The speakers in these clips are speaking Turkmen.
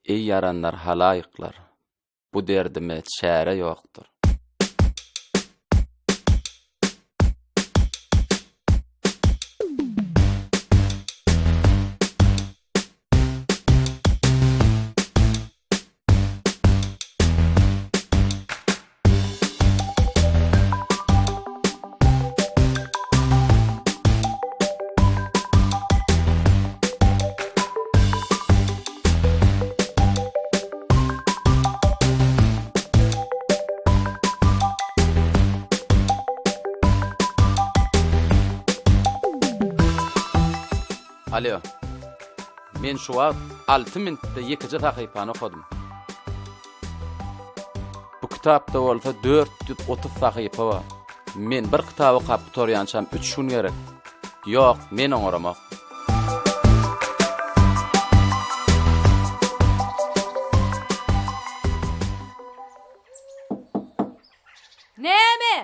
Eý ýaranlar halaýyklar, bu derdime çäre ýokdur. Alýo. Men şu wagt 6 minutda ýekeje sahypany okadym. Bu kitapda bolsa 430 sahypa bar. Men bir kitaby okap gutarýançam üç gün gerek. Ýok, men oňaramok. Näme?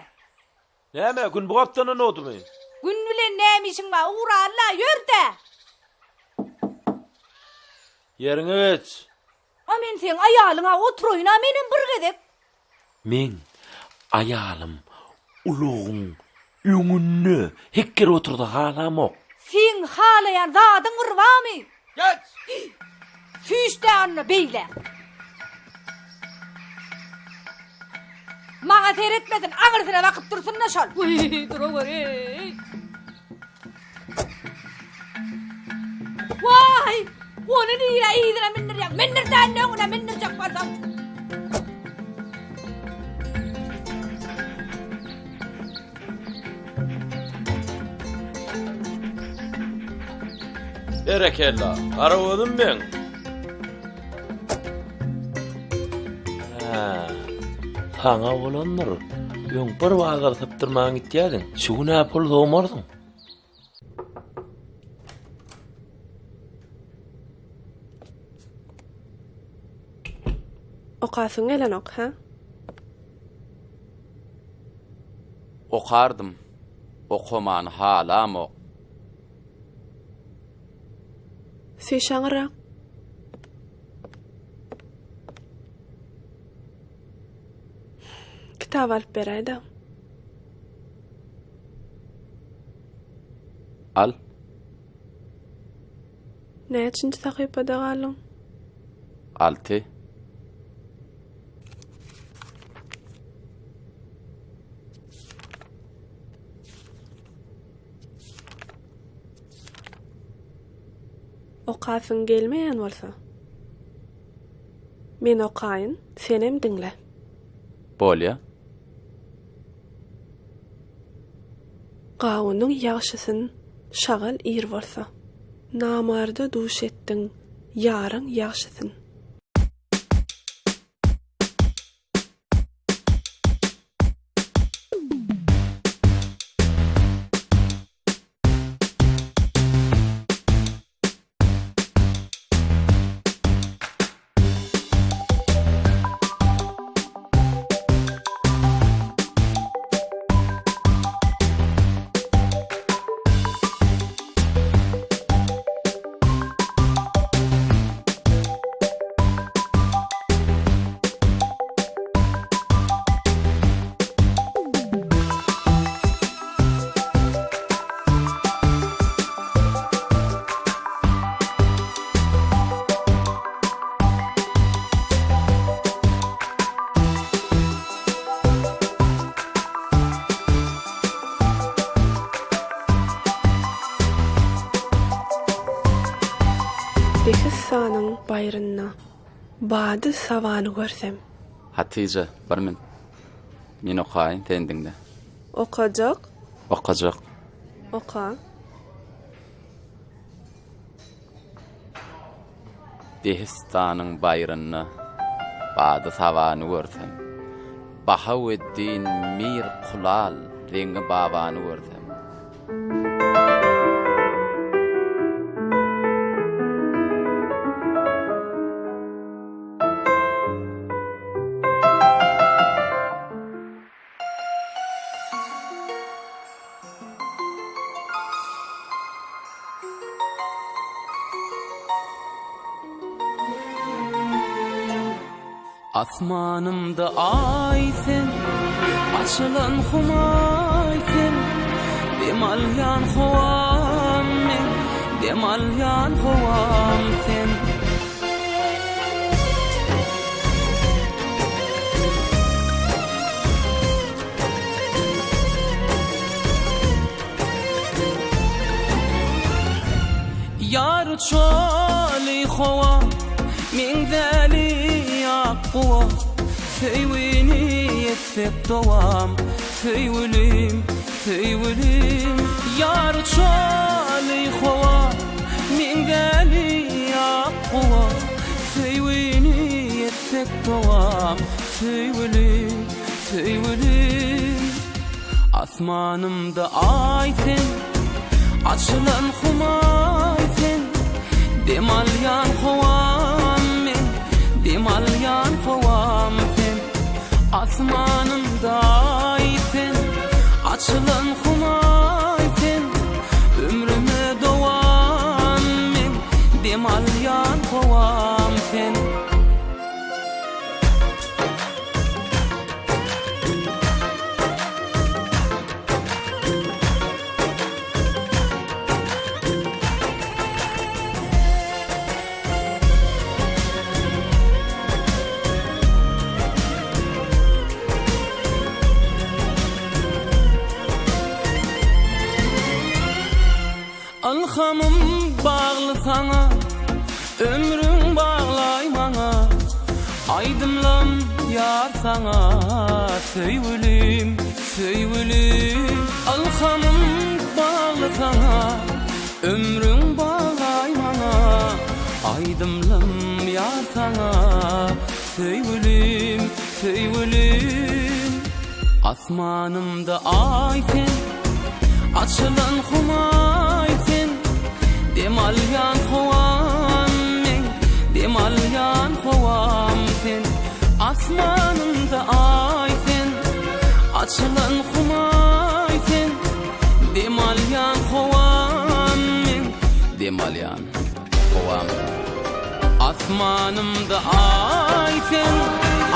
Näme, gün bu gapdandan dogdumy? Gün bilen näme işiň bar? Ugra Alla, ýör-dä! Ýeriňe geç. A men seň aýalyň-a, oturaýyn-a menem bir gezek. Meň aýalym ulagyň öňünde hekgerip otursa halamok. Seň halaýan zadyň bir barmy? Geç! Süýş-dä onda beýle. Maňa seretmesin, aňyrsyna bakyp dursun-da şol. Wiý, duraweri-eý. Waý! Ony nirä yzyna mündirýäň? Mündir-dä indi öňüne mündirjek bolsaň. Berekella, garagözüm meň. Hä, saňa bolandyr. Öň bir bazar sypdyrman gitýärdiň. Şu gün-ä pul sowmarsyň. Okasyň gelenok, hä? Okardym. Okamany halamok. Süýş aňyrrak. Kitap alyp beräý-dä. Al. Näçinji sahypada galdyň? Alty. Okasyň gelmeýän bolsa, men okaýyn, senem diňle. Bolýa. Gawunyň ýagşysyn şagal ir bolsa. Namarda duş etdiň ýaryň ýagşysyn. Dehistanyň baýrynda bady sabany görsem. Hatyja, bir min. Men okaýyn, sen diňle. Okajak. Okajak. Oka. Dehistanyň baýrynda bady sabany görsem, Bahaweddin Mir Kulal Zeňňi babany görsem. Asmanymda Aý sen, açylan humaý sen, Dem alýan howam men, dem alýan howam sen. Ýar uçaly howa, meňzäli ak guwa, Söýgini etsek dowam, söýgülim, söýgülim. Ýar uçaly howa, meňzäli ak guwa, Söýgini etsek dowam, söýgülim, söýgülim. Asmanymda Aý sen, açylan humaý sen, Dem alýan howam men, dem alýan howam sen. Asmanymda Aý sen, açylan humaý sen, Ömrüme dowam men, dem alýan howam sen. Ylhamym bagly saňa, Ömrüň baglaý maňa, Aýdymlam ýar saňa, Söýgülim, söýgülim. Ylhamym bagly saňa, Ömrüň baglaý maňa, Aýdymlam ýar saňa, Söýgülim, söýgülim. Asmanymda Aý sen, Açylan humaý sen, Dem alýan howam meň, Dem alýan howam sen. Asmanymda Aý sen, Açylan humaý sen, Dem alýan howam meň, Dem alýan howam sen. Asmanymda Aý sen,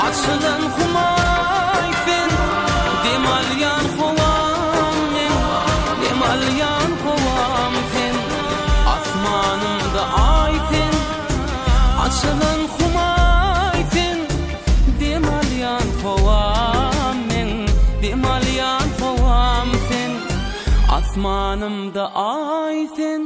açylan humaý sen, Dem alýan howam men, dem alýan howam sen. Asmanymda Aý sen, açylan humaý sen, Dem alýan howam men, dem alýan howam sen. Asmanymda Aý sen.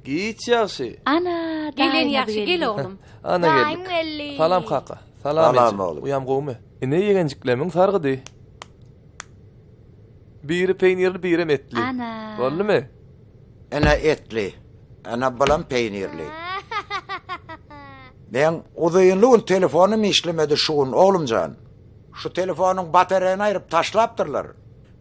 Giç ýagşy. Ana, Gelen ýagşy gel oglum. Ana Daýym geldik. geldi. Salam kaka. Salam, Salam eje. oglum. Uýam gowumy? Ine ýegenjiklemiň sargydy. Biri peýnirli, birem etli. Ana. Boldumy? Ene etli, ene bulam peýnirli. Meň uzynly gün telefonym işlemedi şu gün oglumjan. Şu telefonyň batareýini aýryp taşlapdyrlar.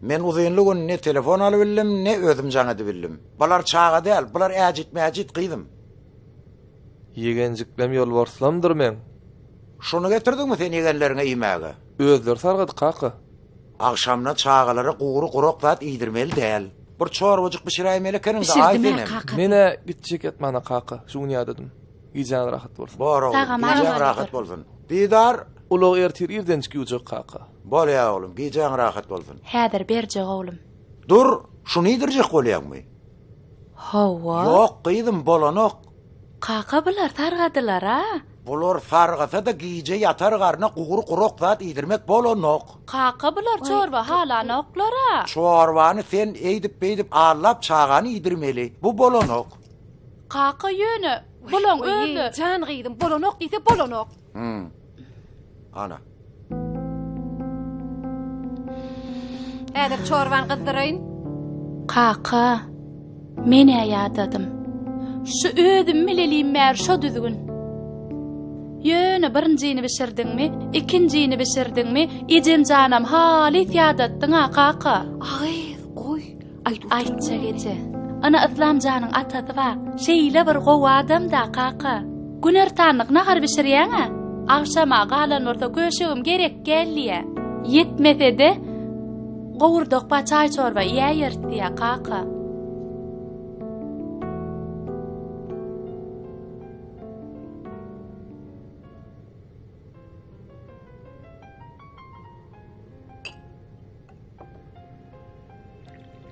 Men uzynly gün ne telefon alybildim, ne özüm jaň edibildim. Bular çaga däl, bular äjit-mäjit gyzym. Ýegenjiklem ýolbarslamdyr meň. Şuny getirdiňmi sen ýegenleriňe iýmäge? Özleri sargady kaka. Agşamdan çagalara gury gurak zat iýdirmeli däl. Bir çorbajyk bişiräýmeli ekeniň-dä aý Bişirdim-ä senem. kaka. Men-ä gitjek ýatmana kaka, şu gün ýadadym. Gijäňiz rahat bolsun. Bor oglum, Tagam gijäň aýratyn rahat bolsun. Didar. Ulagy ertir irdenjik ýuwjak kaka. Bolýa oglum, gijäň rahat bolsun. Häzir berjek oglum. Dur, şuny iýdirjek bolýaňmy? Hawa. Ýok gyzym, bolanok. Kaka bular sargadylar-a. Bular sargasa-da gije ýatar garna gury gurak zat iýdirmek bolanok. Kaka bular çorba halanoklar-a. Çorbany sen eýdip-beýdip allap çagany iýdirmeli. Bu bolanok. Kaka ýöne bulaň özi. Jan gyzym bolanok diýse bolanok. Hum. Ana. Häzir çorbany gyzdyraýyn. Kaka, men-ä ýadadym. Şu özüm bilelim bäri şo düzgün. Ýöne birinjini bişirdiňmi, ikinjini bişirdiňmi, ejem janam halys ýadatdyň-a, kaka. A gyz, goý, aýt otur. Aýtjak eje. Ana Yslam janyň atasy bar. Şeýle bir gowy adam-da, kaka. Günortanlyk nahar bişirýäň-ä. Agşama galan bolsa köşegim gerek gel diýýä. Ýetmese-de, gowurdak bar çaý-çorba iýäýeris diýýä, kaka.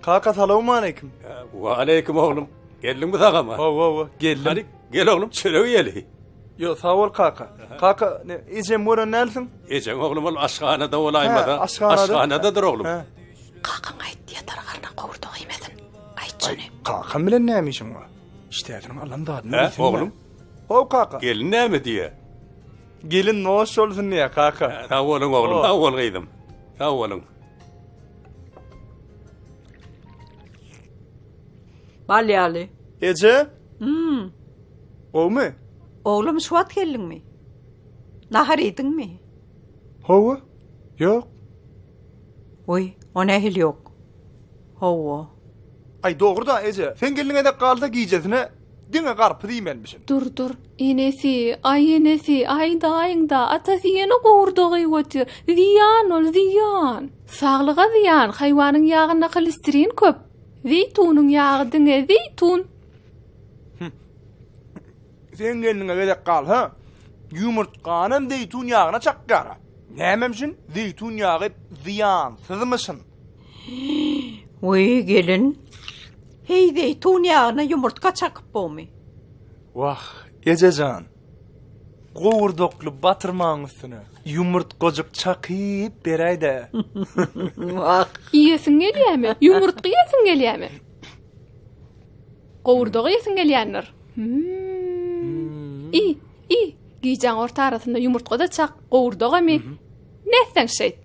Kaka salowmaleýkim. Waleýkim oglum. Geldiňmi sagama? Hawa, hawa, geldim. Hany, gel oglum, çörek iýeli. Ýo, sag bol kaka. Kaka, ne, ejem gören dälsiň? Ejeň oglum ol aşhanada bolaýmasa. Hä, aşhanada. Aşhanadadyr oglum. Hä. Kakaň aýt, ýatar garna gowurdak iýmesin. Aýt şony. Kakam bilen näme işiň bar? Işdäsiniň alan zadyny Hä, bilsin. oglum? How kaka. Gelin näme diýýä? Gelin noş bolsun diýýä kaka. Sag boluň oglum, sag bol gyzym. Sag boluň. Bal ýaly. Eje? Hmm. Gowmy? Oglum şu wagt geldiňmi? Nahar iýdiňmi? Hawa. Ýok. Oý, o nähili ýok? Hawa. Aý dogry-da eje, sen gelniň gezek galsa gijesine diňe garpyz iýmelimişin. Dur, dur, enesi, aý enesi, aý daýyň-da, atasy ýene gowurdak iýip otyr. Zyýan ol, zyýan. Saglyga zyýan, haýwanyň ýagynda holesterin köp. Zeýtunyň ýagy diňe zeýtun. Seň gelniňe gezek galsa, ýumurtganam zeýtun ýagyna çakýar-a. Nämemşin, zeýtun ýagy zyýansyzmyşyn. Wiý, gelin. Heý, zeýtun ýagyna ýumurtga çakyp bomy? Wah, eje jan. Gowurdakly batyrmaň üstüne ýumurtgajyk çakyp beräý-dä. Wah. Iýesiň gelýämi? Ýumurtga iýesiň gelýämi? Gowurdak iýesiň gelýändir. Hmm. Iý, iý. Gijäň orta arasynda ýumurtga-da çak, gowurdagam iý. Nätseň şeýt.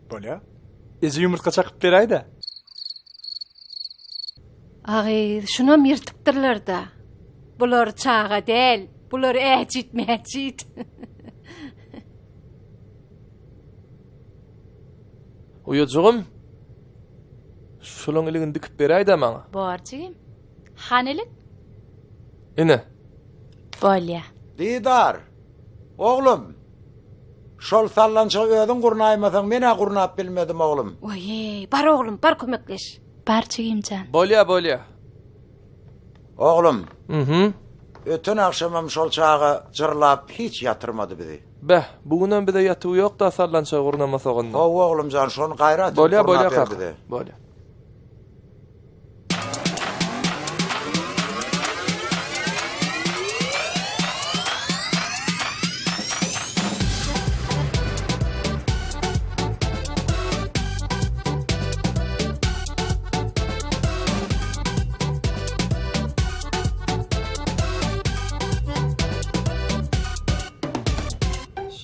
Bolýa. Eje ýumurtga çakyp beräý-dä. A gyz, şunam ýyrtypdyrlar-da. Bular çaga däl, bular äjit-mäjit. Uýajygym, şolaň iligini dikip beräý-dä maňa. Bor jigim. Hany ilik? Ine. Bolýa. Didar, oglum, şol sallançagy özüň gurnaýmasaň, men-ä gurnap bilmedim, oglum. Oý-eý, bar oglum, bar kömekleş. Bar jigim jan. Bolýa, bolýa. Oglum. Mhm. Öten agşamam şol çaga jyrlap hiç ýatyrmady bizi. Beh, bu günem bize ýatuw ýok-da sallançagy gurnamasak onda. Hawa oglumjan, şony gaýrat edip Bolýa, bolýa gurnap ber kaka. bize. Bolýa.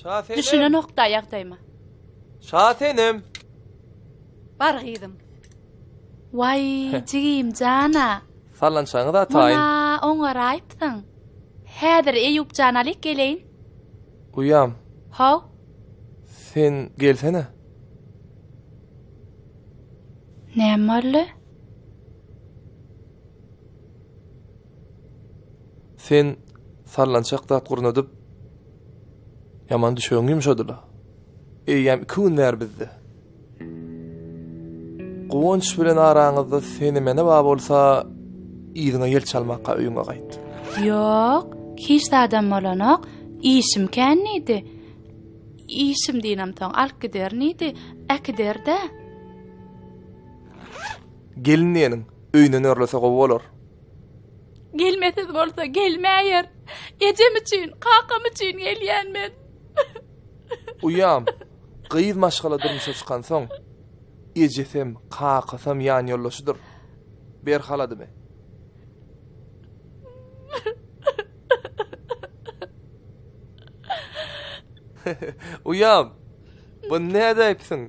Şasenem. Düşünenok-da ýagdaýyma. Şasenem. Bar gyzym. Waý, jigim jan-a. Sallançagyňyz-a taýyn. Muna oňaraýypsyň. Häzir Eýýup jany alyp geleýin. Uýam. How. Sen gelsene. Näme boldy? Sen sallançak zat gurnadyp, ýaman düşegiň ýumşady-la. Eýýäm iki gün bäri bizde. Guwanç bilen araňyzda seni-meni bar bolsa, yzyňa ýel çalmakka öýüňe gaýt. Ýok, hiç zadam bolanok. Işim kän diýdi. Işim diýnemsoň, alyp giderin diýdi. Äkider-dä. Gelin diýeniň öýünden örlese gowy bolar. Gelmesiz bolsa gelmäýer. Ejem üçin, kakam üçin gelýän men. Uýam, gyz maşgala durmuşa çykansoň, ejesem, kakasam ýanýoldaşydyr. Ber haladymy. Uýam, bu nädäýipsiň?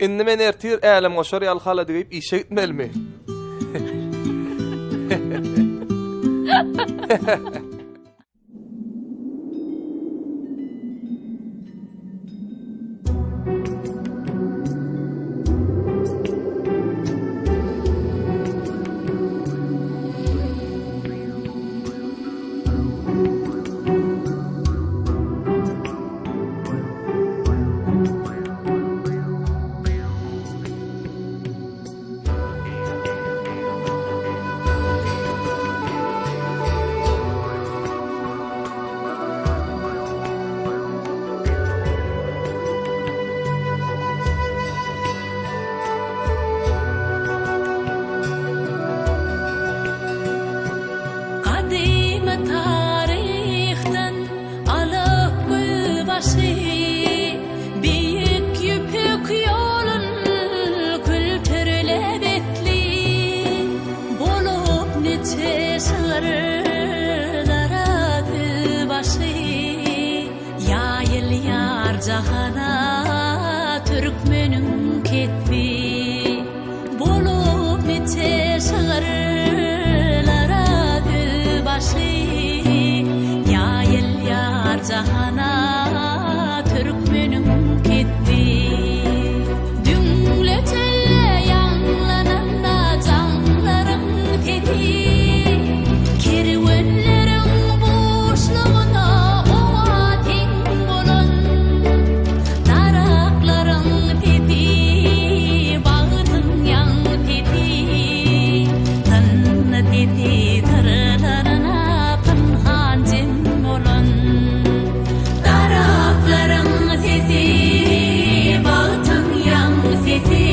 Indi men ertir älemgoşar ýaly halady geýip işe gitmelimi? Gadymy taryhdan alyp gözbaşy, Beýik Ýüpek ýolun külterläp etli, Bolup niçe şygyrlara gözbaşy, Ýaýylýar jahana türkmeniň ketbi. Bolup niçe şygyrlara gözbaşy, Ýaýylýar jahana türkmeniň ketbi. Düňle çölde ýaňlananda jaňlaryň sesi, Kerwenleriň buşlugyna oňa teň bolan. Daraklaryň sesi, bagtyň ýaň sesi, Synny sesi syrlaryna pynhan jem bolan. Daraklaryň sesi, bagtyň ýaň sesi,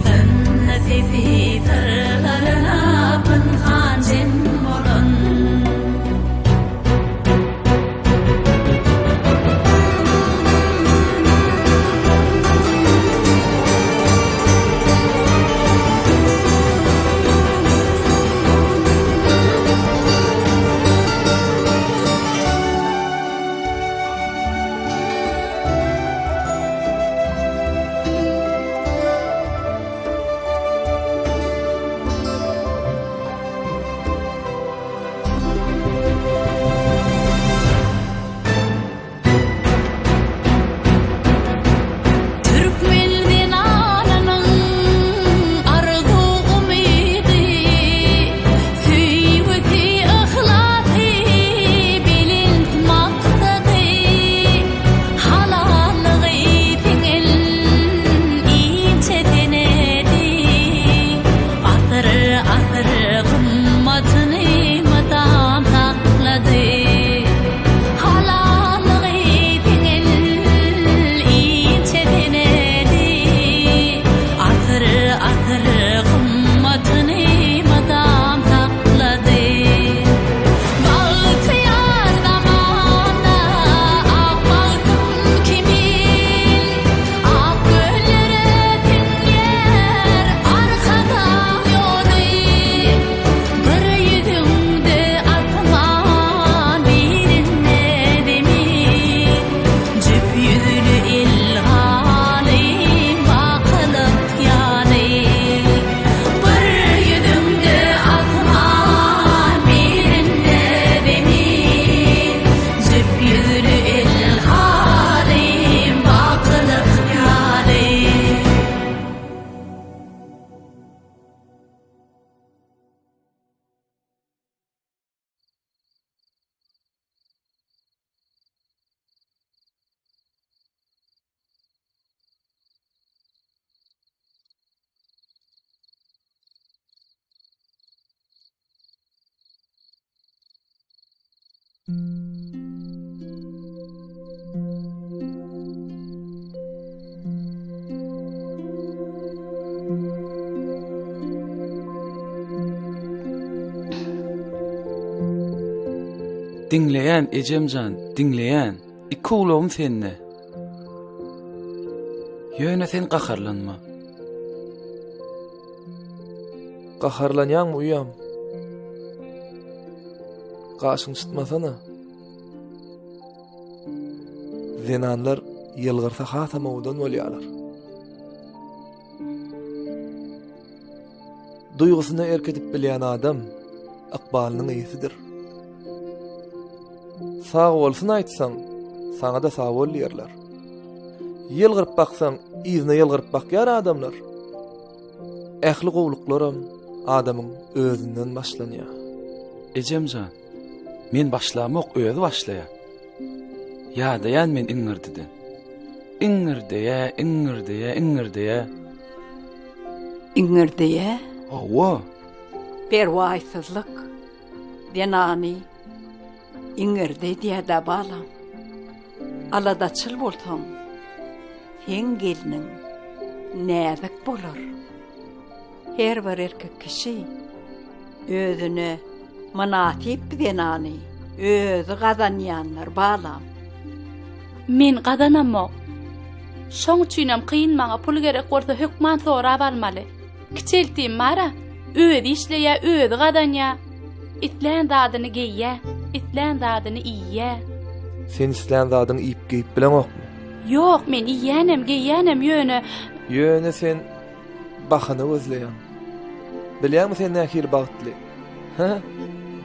Synny sesi syrlaryna pynhan jem bolan. Türkmen zenanynyň arzuw-umydy, söýgüsi, yhlasy, belent maksady, halallygy siňen inçe senedi. Asyr-asyr gymmatyny mydam saklady. Halallygy siňen inçe senedi. Asyr-asyr gymmatyny mydam saklady. Bagtyýar zamanda ak bagtym kimin, Ak göllere siňýär Arkadag ýoly. Bir ýüzüňde asman, birinde zemin, Jüp ýüzli il halyň bakylyk ýaly. Bir ýüzüňde asman, birinde zemin, Jüp ýüzli il halyň bakylyk ýaly. Diňleýän ejemjan, diňleýän. Iki gulagym sende. Ýöne sen gaharlanma. Gaharlanýaňmy uýam? Gaşyňy çytmasana. Zenanlar ýylgyrsa hasam owadan bolýarlar. Duýgusyna erk edip bilýän adam ykbalynyň eýesidir. Sag bolsun aýtsaň, saňa-da sag bol diýerler. Ýylgyryp baksaň, yzyna ýylgyryp bakýar adamlar. Ähli gowluklaram adamyň özünden başlanýar. Ejemjan, men başlamok, özi başlaýar. Ýadaýan men iňňirdiden. Iňňirdeýä, iňňirdeýä, iňňirdeýä. Iňňirdeýä? Hawa. Perwaýsyzlyk zenany iňňirdi edýä-dä, balam. Aladaçyl bolsaň, seň gelniň näzik bolar. Her bir erkek kişi özüne mynasyp zenany özi gazanýandyr, balam. Men gazanamok. Şoň üçinem kyn maňa pul gerek bolsa hökman sorap almaly. Kiçi eltim bar-a, özi işleýä, özi gazanýa. Islän zadyny geýýä, islän zadyny iýýä. Sen islän zadyňy iýip-geýip bileňokmy? Ýok, men iýýänem, geýýänem, ýöne. Ýöne sen bahana gözleýäň. Bilýäňmi sen nähili bagtly? Hä?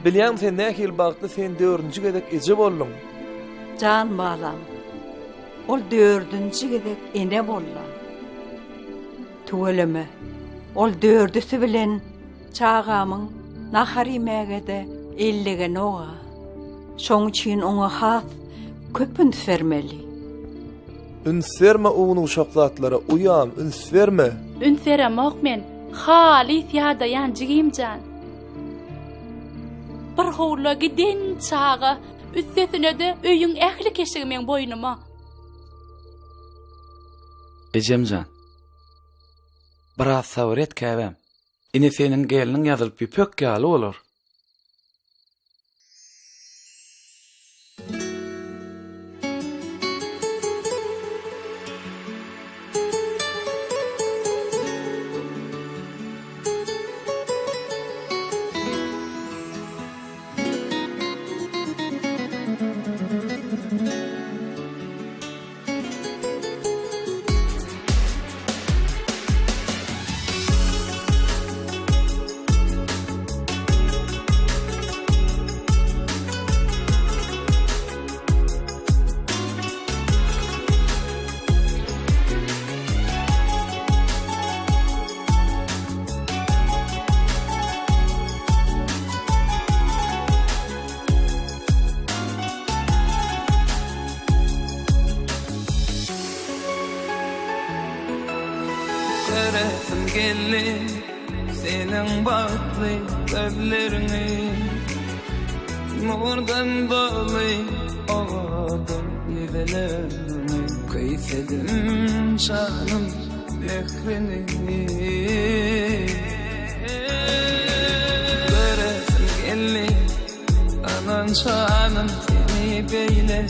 Bilýäňmi sen nähili bagtly sen dördünji gezek eje bolduň. Jan balam, ol dördünji gezek ene boldy. Tüweleme, ol dördüsi bilen çagamyň nahar iýmäge-de ellegenog-a. Şoň üçin oňa has köp üns bermeli. Üns berme ownuk-uşak zatlara, uýam, üns berme! Üns beremok men, halys ýadaýan jigimjan. Bir howla giden çaga, üstesine-de öýüň ähli keşigi meň boýnuma. Ejemjan, biraz sabyr et käbäm. Ine seniň gelniň ýazylyp ýüpek ýaly bolar. Göresim geldi seniň bagtly gözleriňi Nurdan doly owadan ýüzleriňi Küýsedim janym mährini Göresim geldi Aman janym seni beýle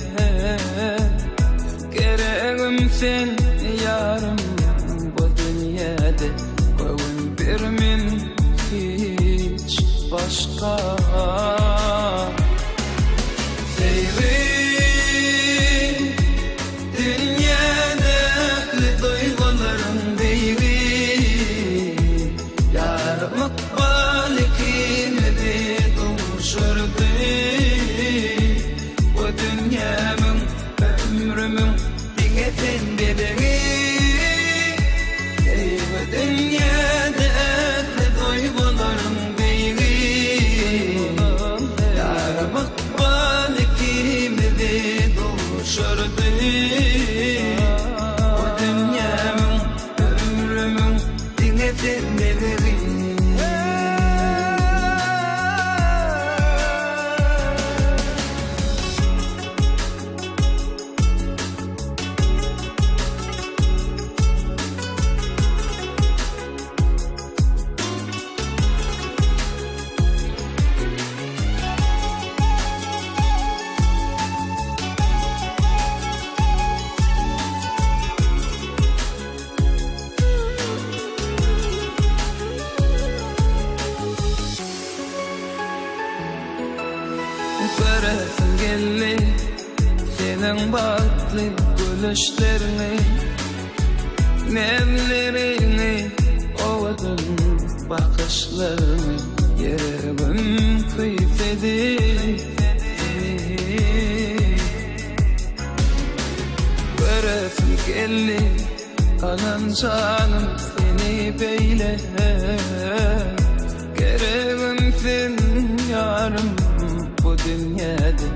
Geregim sen ýarym bu dünýäde Göwün bermen hiç başga Söýgi dünýäde ähli duýgularyň beýgi Ýarym ykbal ikimizi duşurdy Bu dünýämiň, ömrümiň diňe sen bezegi Söýgi dünýäde ähli duýgularyň beýgi Ýarym ykbal ikimizi duşurdy Bu dünýämiň, ömrümiň Diňe sen melegiň. Göresim geldi seniň bagtly gülüşleriňi Nemleriňi owadan bakyşlaryňy Ýüregim küýsedi seni Göresim geldi Anan janym seni beýle Geregim sen ýarym bu dünýäde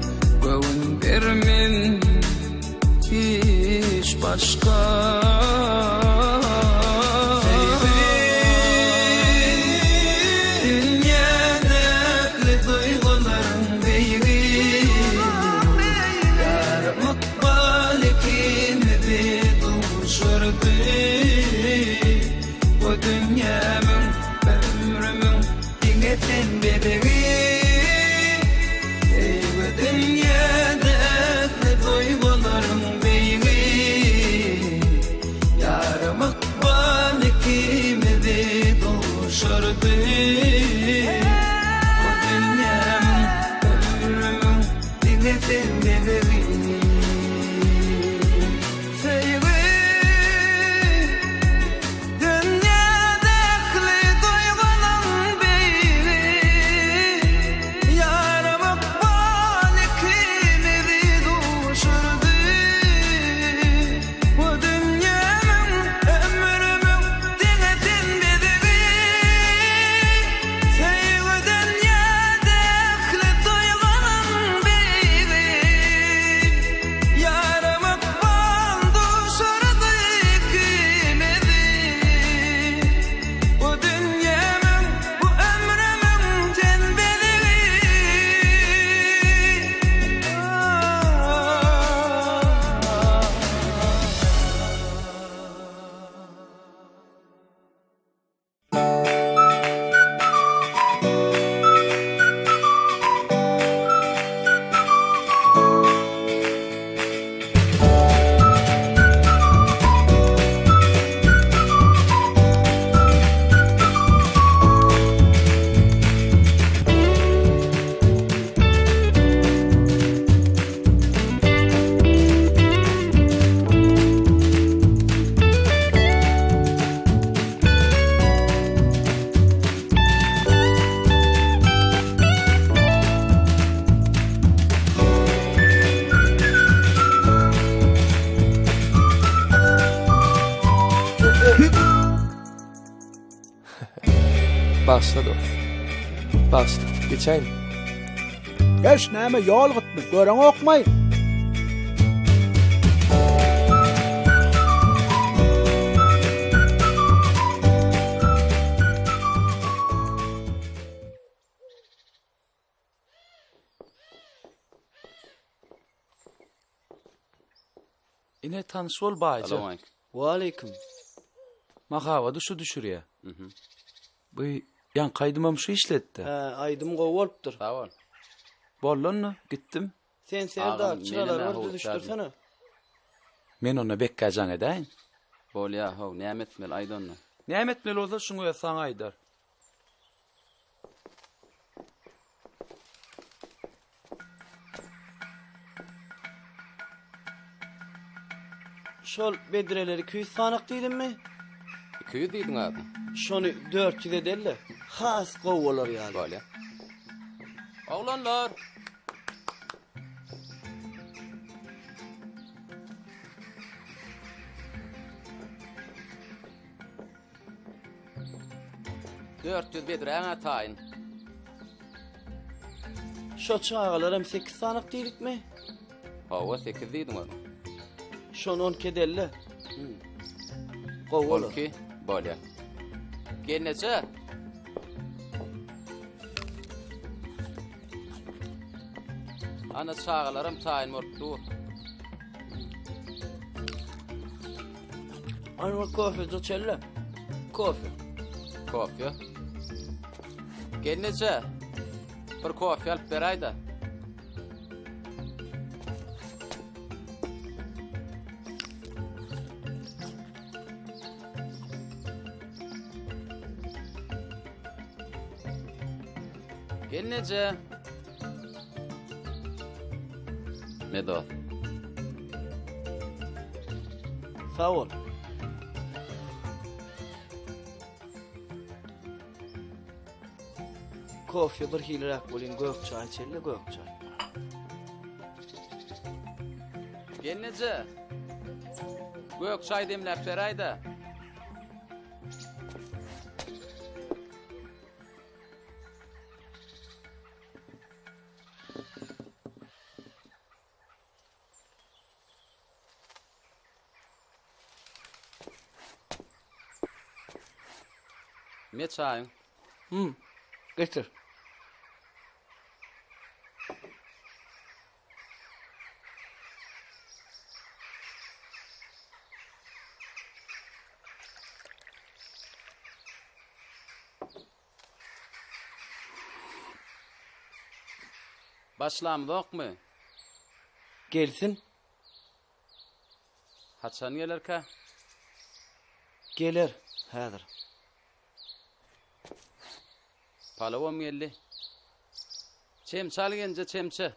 Göwün bermen hiç. hiç başga. Söýgi dünýäde ähli duýgularyň beýigi. Ýarym ykbal ikimizi duşurdy. Bu dünýämiň, ömrümiň diňe sen bezegi. Söýgi dünýäde ähli duýgularyň beýigi. Ýarym ykbal ikimizi duşurdy. Bu dünýämiň, ömrümiň diňe sen bezegi. Söýgi dünýäde ähli duýgynyň beýigi. Ýarym ykbal ikimizi duşurdy. Bu dünýämiň, ömrümiň diňe sen bezegi. Söýgi dünýäde ähli duýgynyň beýigi. Ýarym ykbal duşurdy ikimizi. Bu dünýämiň, bu ömrümiň sen bezegi. Bagyşla dost. Bagyşla. Geçäýin. Geç näme ýol gytmy, göreňokmaý? Ine tanyş bol baýja. Salowmaleýkim. Waleýkim. Mahabady şu düşürýä. Bu ýaňky aýdymam şu işletdi. Hä, aýdym gowy bolupdyr. Sag bol. Boldy onda, gitdim. Sen Serdar, Agam, çyralary menem-ä bir howutdadym. düzüşdirsene. Men onda Bekgä jaň edäýin. Bolýa, how, näme etmeli, aýt onda. Näme etmeli bolsa şuň özi saňa aýdar. Şol bedreleri 200 sanak diýdimmi? 200 diýdiň adam. Şony 400 edeli, has gowy bolar ýaly. Bolýa. Oglanlar! 400 bedräň-ä taýyn. Şo çagalaram 8 sanak diýdikmi? Hawa, 8 diýdiň onuň. Şony 12 edeli. Gowy bolar. 12 bolýar. Gelneje. Ana çagalaram taýyn bolup dur. Ana kofe içeli. Kofe. Kofe. Gelneje. Bir kofe alyp beräý-de. Gelneje. Medo. Sag bol. Kofe bir hiliräk bolýan gök çaý içeli gök çaý. Gelneje. Gök çaý demläp beräý-de. Me çaýyň. Hum. Getir. Başlamzokmy? Gelsin. Haçan gelerkä? Geler, häzir. Palawam geldi. Çemçe al genje, çemçe.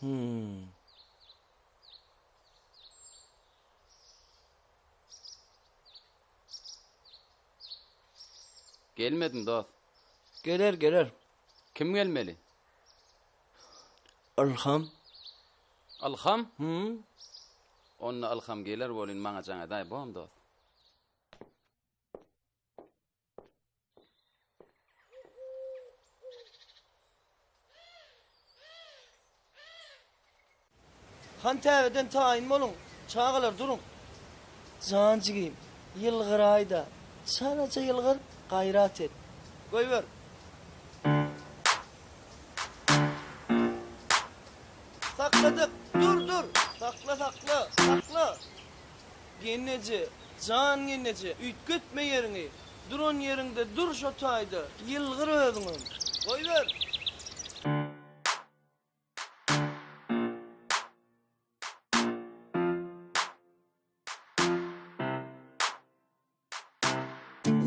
Hmm. Gelmedim dost. Geler geler. Kim gelmeli? Ylham. Ylham? Hmm. Onda Ylham geler welin maňa jaň edäý bom dost. Han täzeden taýyn boluň, çagalar duruň. Jan jigim, ýylgyraý-da, çalaja ýylgyr, gaýrat et. Goýber. Sakladyk, dur, dur, sakla, sakla, sakla. Gelneje, jan gelneje, üýtgetme ýeriňi, duran ýeriňde dur şo taýda, ýylgyr özüňem. Goýber!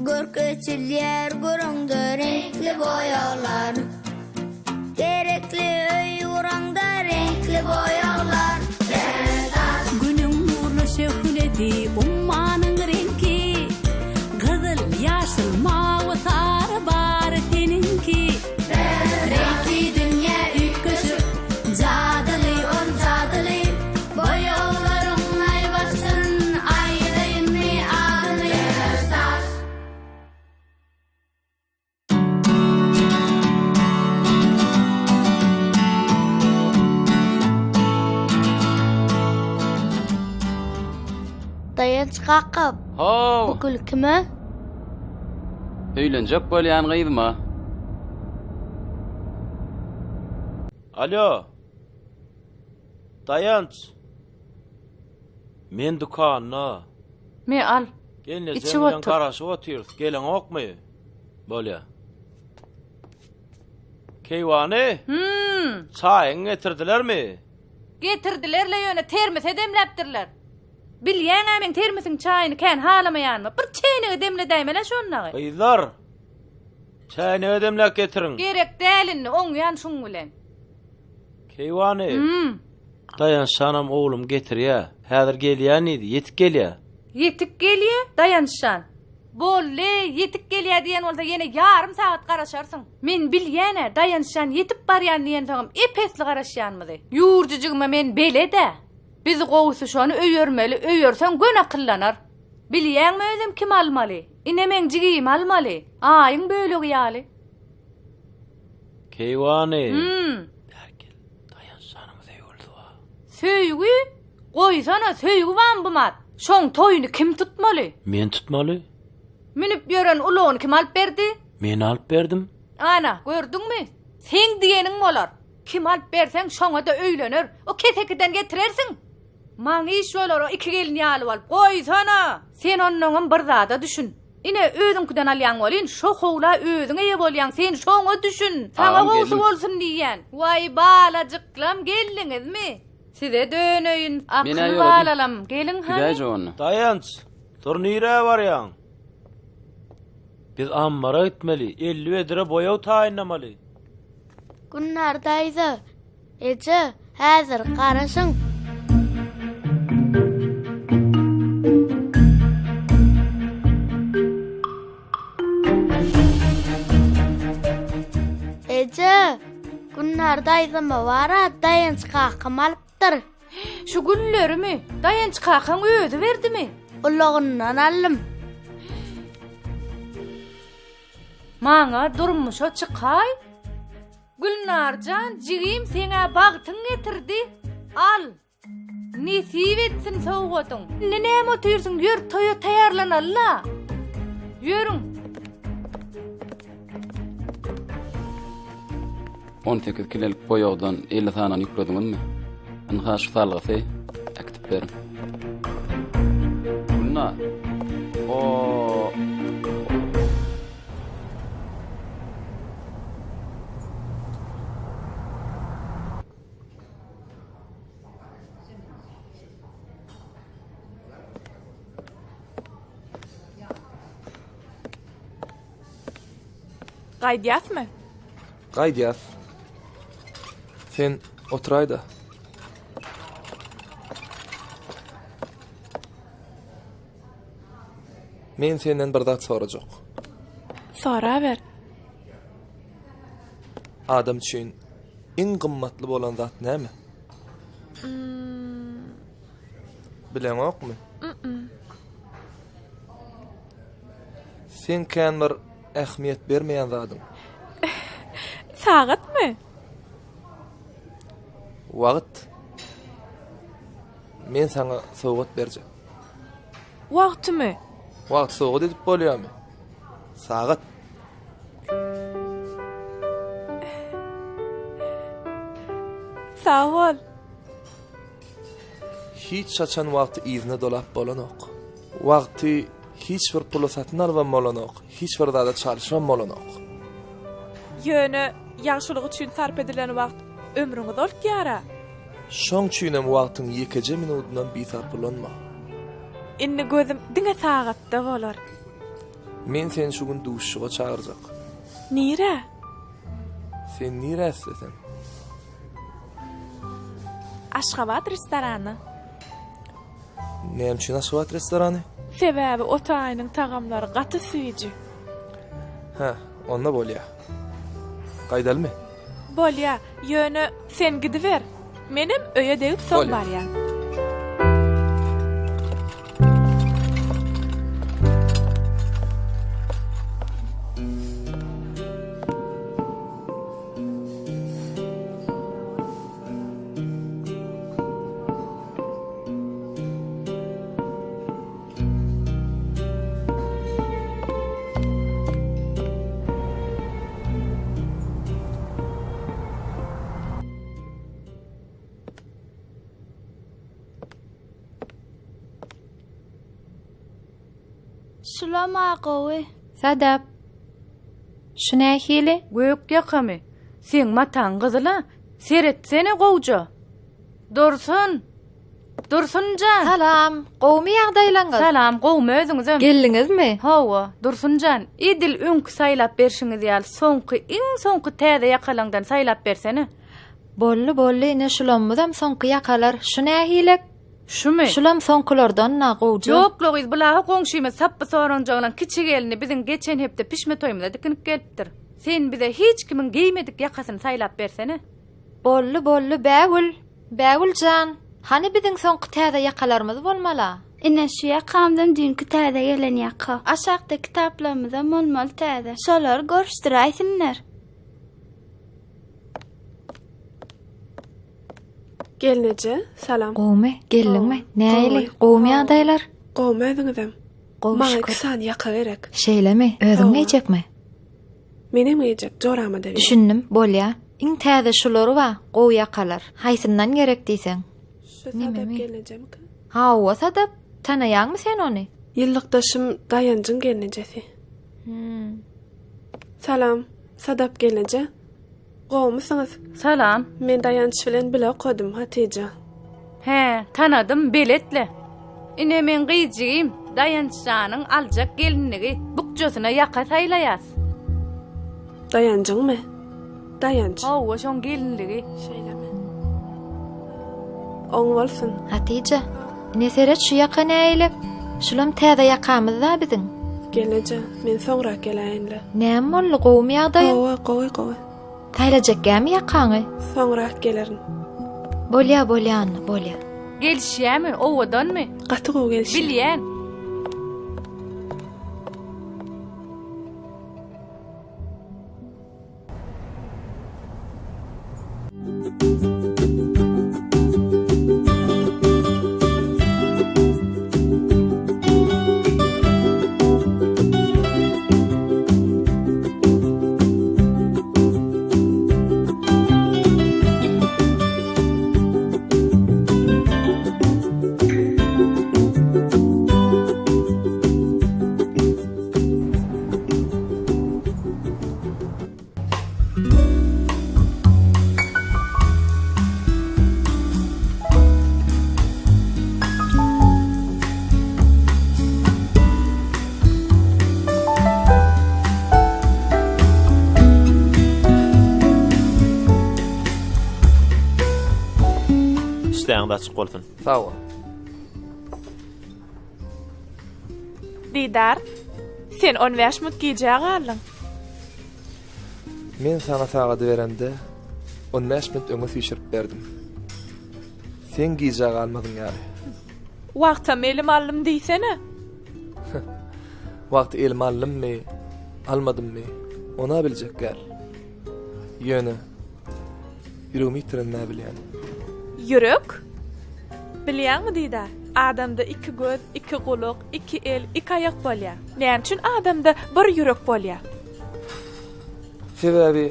Görk eçilýär göreňde reňkli boýaglar. Gerekli öý guraňda reňkli boýaglar. Günüň nurly şöhlesi, ummanyň reňki, Gyzyl, ýaşyl, mawy, sary bary seniňki. Reňkli dünýä üýtgeşik, jadyly ol jadyly, Boýaglaryň aýbaşsyn, aýdaýynmy adyny. Daýanç kaka, How! bu gül kime? Öýlenjek bolýan gyzma. Alo. Daýanç. Men dükanda. Me al. Gelnejeň Içip bilen otur. garaşyp otyrys. Geleňokmy? Bolýa. Keýwany? Hmm. Çaýyňy getirdilermi? Getirdiler-le ýöne termose demläpdirler. Bilýäň-ä meň termosiň çaýyny kän halamaýanymy. Bir çäýnege demledäýmel-ä şondagy. Gyzlar, çäýnege demläp getiriň. Gerek däl indi, oňýan şuň bilen. Keýwany. Hmm. Daýançjanam oglum getirýä. Häzir gelýän diýdi, ýetik gelýä. Ýetik gelýä, Daýançjan. Boldy, ýetik gelýä diýen bolsa ýene ýarym sagat garaşarsyň. Men bilýän-ä, Daýançjan ýetip barýan diýensoňam ep-esli garaşýanymyzy. Ýurjujygyma men belet-ä. Biz gowusy şony öýermeli, öýerseň göni akyllanar. Bilýäňmi özem kimi almaly? Ine meň jigimi almaly. Aýyň bölegi ýaly. Keýwany. Hüm. Bäri gel. Daýançjanyň söýgülisi bar. Söýgi? Goýsana, söýgi barmy bu mat? Şoň toýuny kim tutmaly? Men tutmaly. Münüp ýören ulagyny kim alyp berdi? Men alyp berdim. Ana, gördüňmi? Seň diýeniň bolar. Kim alyp berseň, şoňa-da öýlener. O kesekiden getirersiň. Maňa iş bolar, o iki gelin ýaly bolup. Goýsana! Sen onnoňam bir zada düşün. Ine, özüňkiden alýaň welin, şo howla özüň eýe bolýaň, sen şoňa düşün. Saňa Agam, gowusy geldim. bolsun diýýän. Waý, balajyklam, geldiňizmi? Size döneýin, Men-ä akyl ýöredim. balalam, geliň hany. Gidäýjek onda. Daýanç, dur nirä barýaň? Biz ammara gitmeli, 50 bedre boýag taýynlamaly. Günnar daýza, eje, häzir garaşyň. Eje, Günnar daýzama bar-a, Daýanç kakam alypdyr. Şu güllerimi Daýanç kakaň özi berdimi? Ulagyndan aldym. Maňa durmuşa çykaý. Gülnarjan jigim seň-ä bagtyň getirdi. Al. Nesip etsin sowgadyň. Indi näme otyrsyň, ýör toýa taýýarlanaly-la. Ýörüň. 18 kilelik boýagdan 50 sanyny ýüklediňizmi? Ynha şu salgysy äkitip beriň. Gülnar. O Gaýdýasmy? Gaýdýas. Sen oturaý-da. Men senden bir zat sorajak. Soraber. Adam üçin iň gymmatly bolan zat näme? Bileňokmy? Seň kän bir ähmiýet bermeýän zadyň. Sagatmy? Wagt. Men saňa sowgat berjek. Wagtymy? Wagt sowgat edip bolýarmy? Sagat. Sag bol. Hiç haçan wagty yzyna dolap bolanok. Wagty hiç bir pula satyn alybam bolanok, hiç bir zada çalşybam bolanok. Ýöne ýagşylyk üçin sarp edilen wagt ömrüňi uzaltýar-a. Şoň üçinem wagtyň ýekeje minudynam bisarp ulanma. Indi gözüm diňe sagatda bolar. Men seni şu gün duşuşyga çagyrjak. Nirä? Sen nirä isleseň. Aşgabat restorany. Näme üçin Aşgabat restorany? Sebäbi o taýynyň tagamlary gaty süýji. Hä, onda bolýa. Gaýdalymy? Bolýa, ýöne sen gidiber. Menem öýe degip soň barýan. Şulam-a gowy. Sadap. Şu nähili? Gök ýakamy? Seň mataň gyzyl-a. Seretsene gowja. Dursun! Dursun jan! Salam! Gowumy ýagdaýlaňyz? Salam, gowumy özüňizem? Geldiňizmi? Hawa, Dursun jan, edil öňki saýlap berşiňiz ýaly soňky, iň soňky täze ýakalaňdan saýlap bersene. Boldy, boldy, ine şulamyzam soňky ýakalar. Şu nähilek? Şumy? Şulam soňkulardan-da gowja. Ýok-la gyz, bulagy goňşymyz Sapby Soranjaglaň kiçi gelni biziň geçen hepde pişme toýumyza dikinip gelipdir. Sen bize hiç kimiň geýmedik ýakasyny saýlap bersene. Boldy, boldy, Bägül! Bägül jan, hany biziň soňky täze ýakalarymyz bolmal-a? Ine, şu ýakamzam düýnki täze gelen ýaka. Aşakda kitaplarymyzam bolmaly täze. Şolary görüşdiräýsinler. Gelneje, salam. Gowumy? Geldiňmi? Nähili? Gowumy ýagdaýlar? Gowumy özüňizem? Gowy Maňa şükür. iki sany ýaka gerek. Şeýlemi? Özüň Hawa. geýjekmi? Menem geýjek, jorama-da ber. Düşündim, bolýa. Iň täze şulary bar, gowy ýakalar. Haýsyndan gerek diýseň. Şu Sadap gelnejemika? Hawa, Sadap. Tanaýaňmy sen ony? Ýyllykdaşym Daýanjyň gelnejesi. Hmm. Salam, Sadap gelneje. Gowumysyňyz? Salam. Men Daýanç bilen bile okadym, Hatyja. Hä, tanadym, belet-le. Ine meň gyz jigim, Daýanç janyň aljak gelinligi, bukjasyna ýaka saýlaýas. Daýanjyňmy? Daýanç. Hawa, şoň gelinligi. Şeýlemi? Oň bolsun. Hatyja, ine seret şu ýaka nägile? Şulam täze ýakamyz-da biziň. Gelneje, men soňrak geläýin-le. Näme boldy, gowumy ýagdaýyň? Hawa, gowy, gowy. Saýlajakgämi ýakaňy? Soňrak gelerin. Bolýa, bolýa, Anna, bolýa. Gelişýämi, owadanmy? Gaty gowy gelişýär. Bilýän. Işdäňiz açyk bolsun. Sag bol. Didar, sen on bäş minut gijä galdyň. Men saňa sagady beremde, on bäş minut öňe süýşürip berdim. Seň gijä galmazyň ýaly. Wagtam elime aldym diýsene. Wagty elime aldymmy, almadymmy, on-a biljek däl. Ýöne, Ýüregimi ýitiren näbilýän. Ýürek? Bilýäňmi Didar, adamda iki göz, iki gulak, iki el, iki aýak bolýar. Näme üçin adamda bir ýürek bolýar? Sebäbi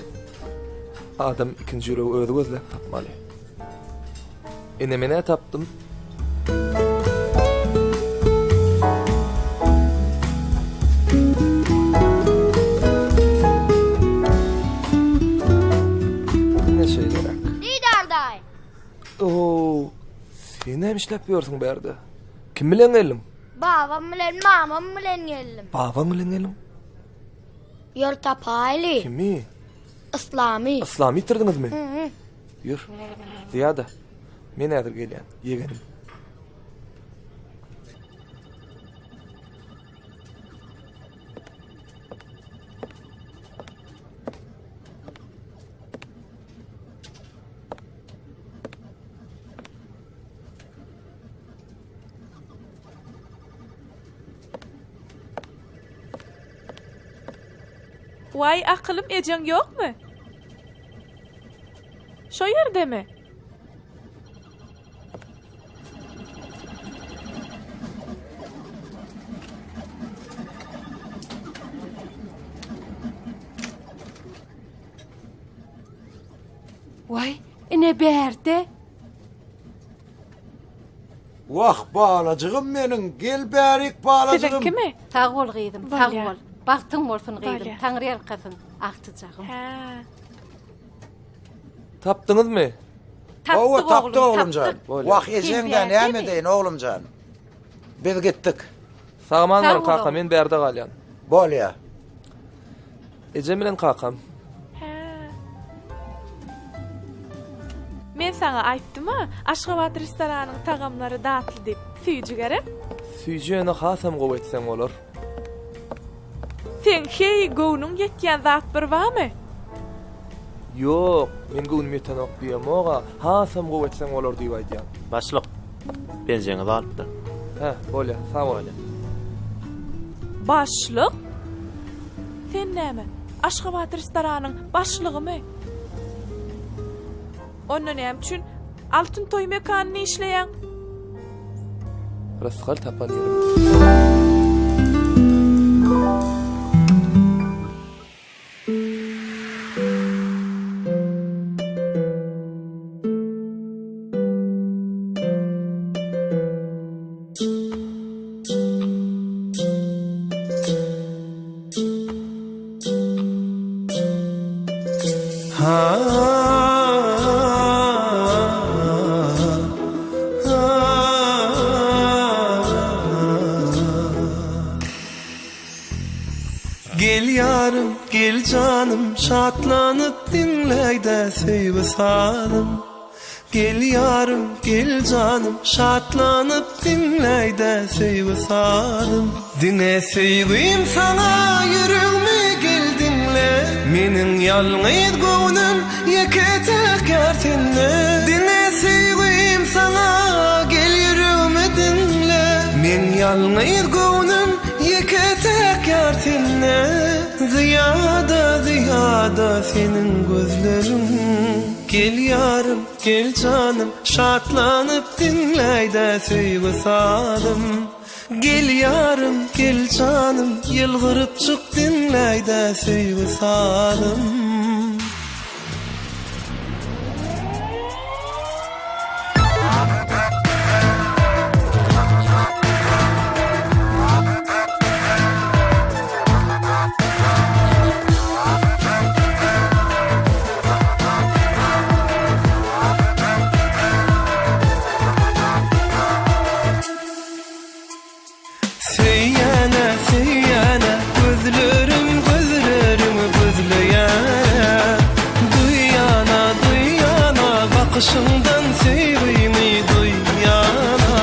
adam ikinji ýüregi özi gözläp tapmaly. Ine men-ä tapdym. Ine şeýleräk. Didar daýy. Oo, sen näme işläp ýörsüň bärde? Kim bilen geldiň? Babam bilen mamam bilen geldim. Babaň bilen geldiň? Ýör tapaýly. Kimi? Yslamy. Yslamy ýitirdiňizmi? Hı. Ýör. Zyýada. Men häzir gelýän, ýegenim. Waý akylym ejeň ýokmy? Şo ýerdemi? Waý, ine bärde. Wah, balajygym meniň, gel bärik balajygym. Siziňkimi? Sag bol gyzym, sag Bolýar. bol. Bagtyň bolsun gyzym, Bolýar. Taňry ýalkasyn, agtyjagym. Hä. Tapdyňyzmy? Hawa, Tapdyk tapdyk oglum, oglumjan. tapdyk. Bolýar. Wah, ejeň-dä Sen näme bärdemi? edeýin oglumjan. Biz gitdik. Sag-aman Sag boluň bol kaka, oglum. men bärde galýan. Bolýa. Ejem bilen kakam. Hä. Men saňa aýtdym-a, Aşgabat restoranyň tagamlary datly diýip. Süýji gerek? Süýji ýöne hasam gowy etseň bolar. Seň heý göwnüň ýetýän zat bir barmy? Ýok, men göwnüm ýetenok diýemog-a, hasam gowy etseň bolar diýip aýdýan. Başlyk, penjeňizi alypdyr. Hä, bolýa, sag bol. Başlyk? Sen näme, Aşgabat restoranyň başlygymy? Onda näme üçin Altyn toý mekanynda işleýäň? Rysgal tapan ýerim. Gel ýarym, gel janym, şatlanyp diňläýdä söýgi sazym. Gel ýarym, gel janym, şatlanyp diňläýdä söýgi sazym. Diňe söýgim saňa ýüregmi gel diňle. Meniň ýalňyz göwnüm ýeke-täk ýar sende. Diňe söýgim saňa gel. Ýalňyz göwnüm ýeke-täk ýar sende, Zyýada, zyýada seniň gözleriň. Gel ýarym, gel janym, şatlanyp diňläý-dä söýgi sazym. Gel ýarym, gel janym, ýylgyrypjyk diňläý-dä söýgi sazym. Söýýän-ä, söýýän-ä, gözlerim gözleriňi gözleýär-ä. Duýýan-a, duýýan-a, bakyşyňdan söýgimi duýýan-a.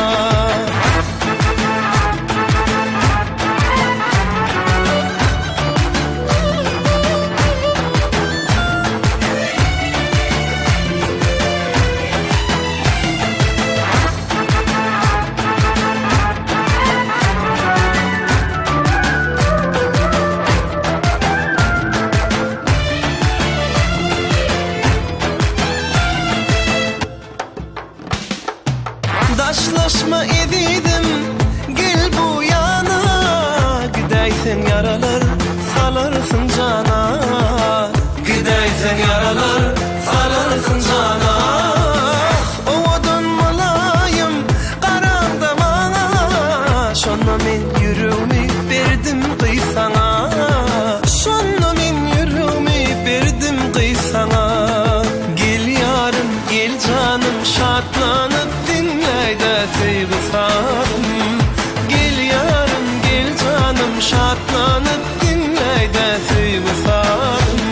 Daşlaşma ezizim, gel bu ýana, Gidäýseň ýaralar salarsyň jana, Gidäýseň ýaralar salarsyň jana. Owadan mylaýym garaňda maňa, Şonda men ýüregimi berdim gyz saňa, Şonda men ýüregimi berdim gyz saňa. Gel ýarym, gel janym, şatlanyp diňläý-dä söýgi sazym. Gel ýarym, gel janym, şatlanyp diňläý-dä söýgi sazym.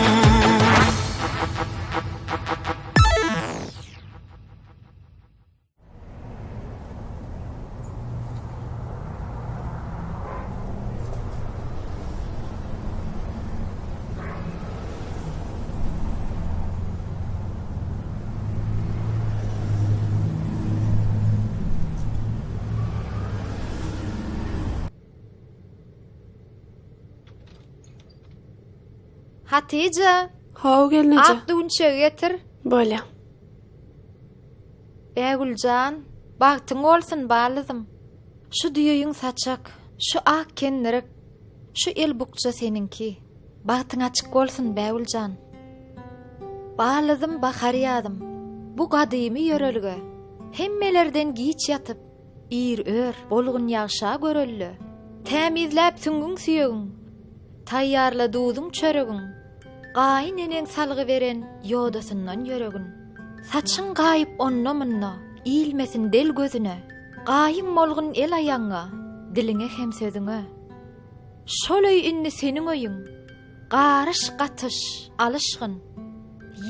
Hatyja! Haw, gelneje. Ak düwünçegi getir. Bolýa. Bägüljan, bagtyň bolsun, balyzym. Şu düýeýüň saçak, şu ak kendirik, şu el bukja seniňki. Bagtyň açyk bolsun, Bägüljan. Balyzym, bahar ýazym. Bu gadymy ýörelge. Hemmelerden giç ýatyp, ir ör, bolgun ýagşa görelde. Tämizläp süňňüň-süýegiň, taýýarla duzuň-çöregiň. Gaýyn eneň salgy beren ýodasyndan ýöregin. Saçyň gaýyp onda-munda, ilmesin del gözüne. Gaýym bolgun el-aýagyňa, diliňe hem sözüňe. Şol öý indi seniň öýüň, garyş-gatyş, alyşgyn.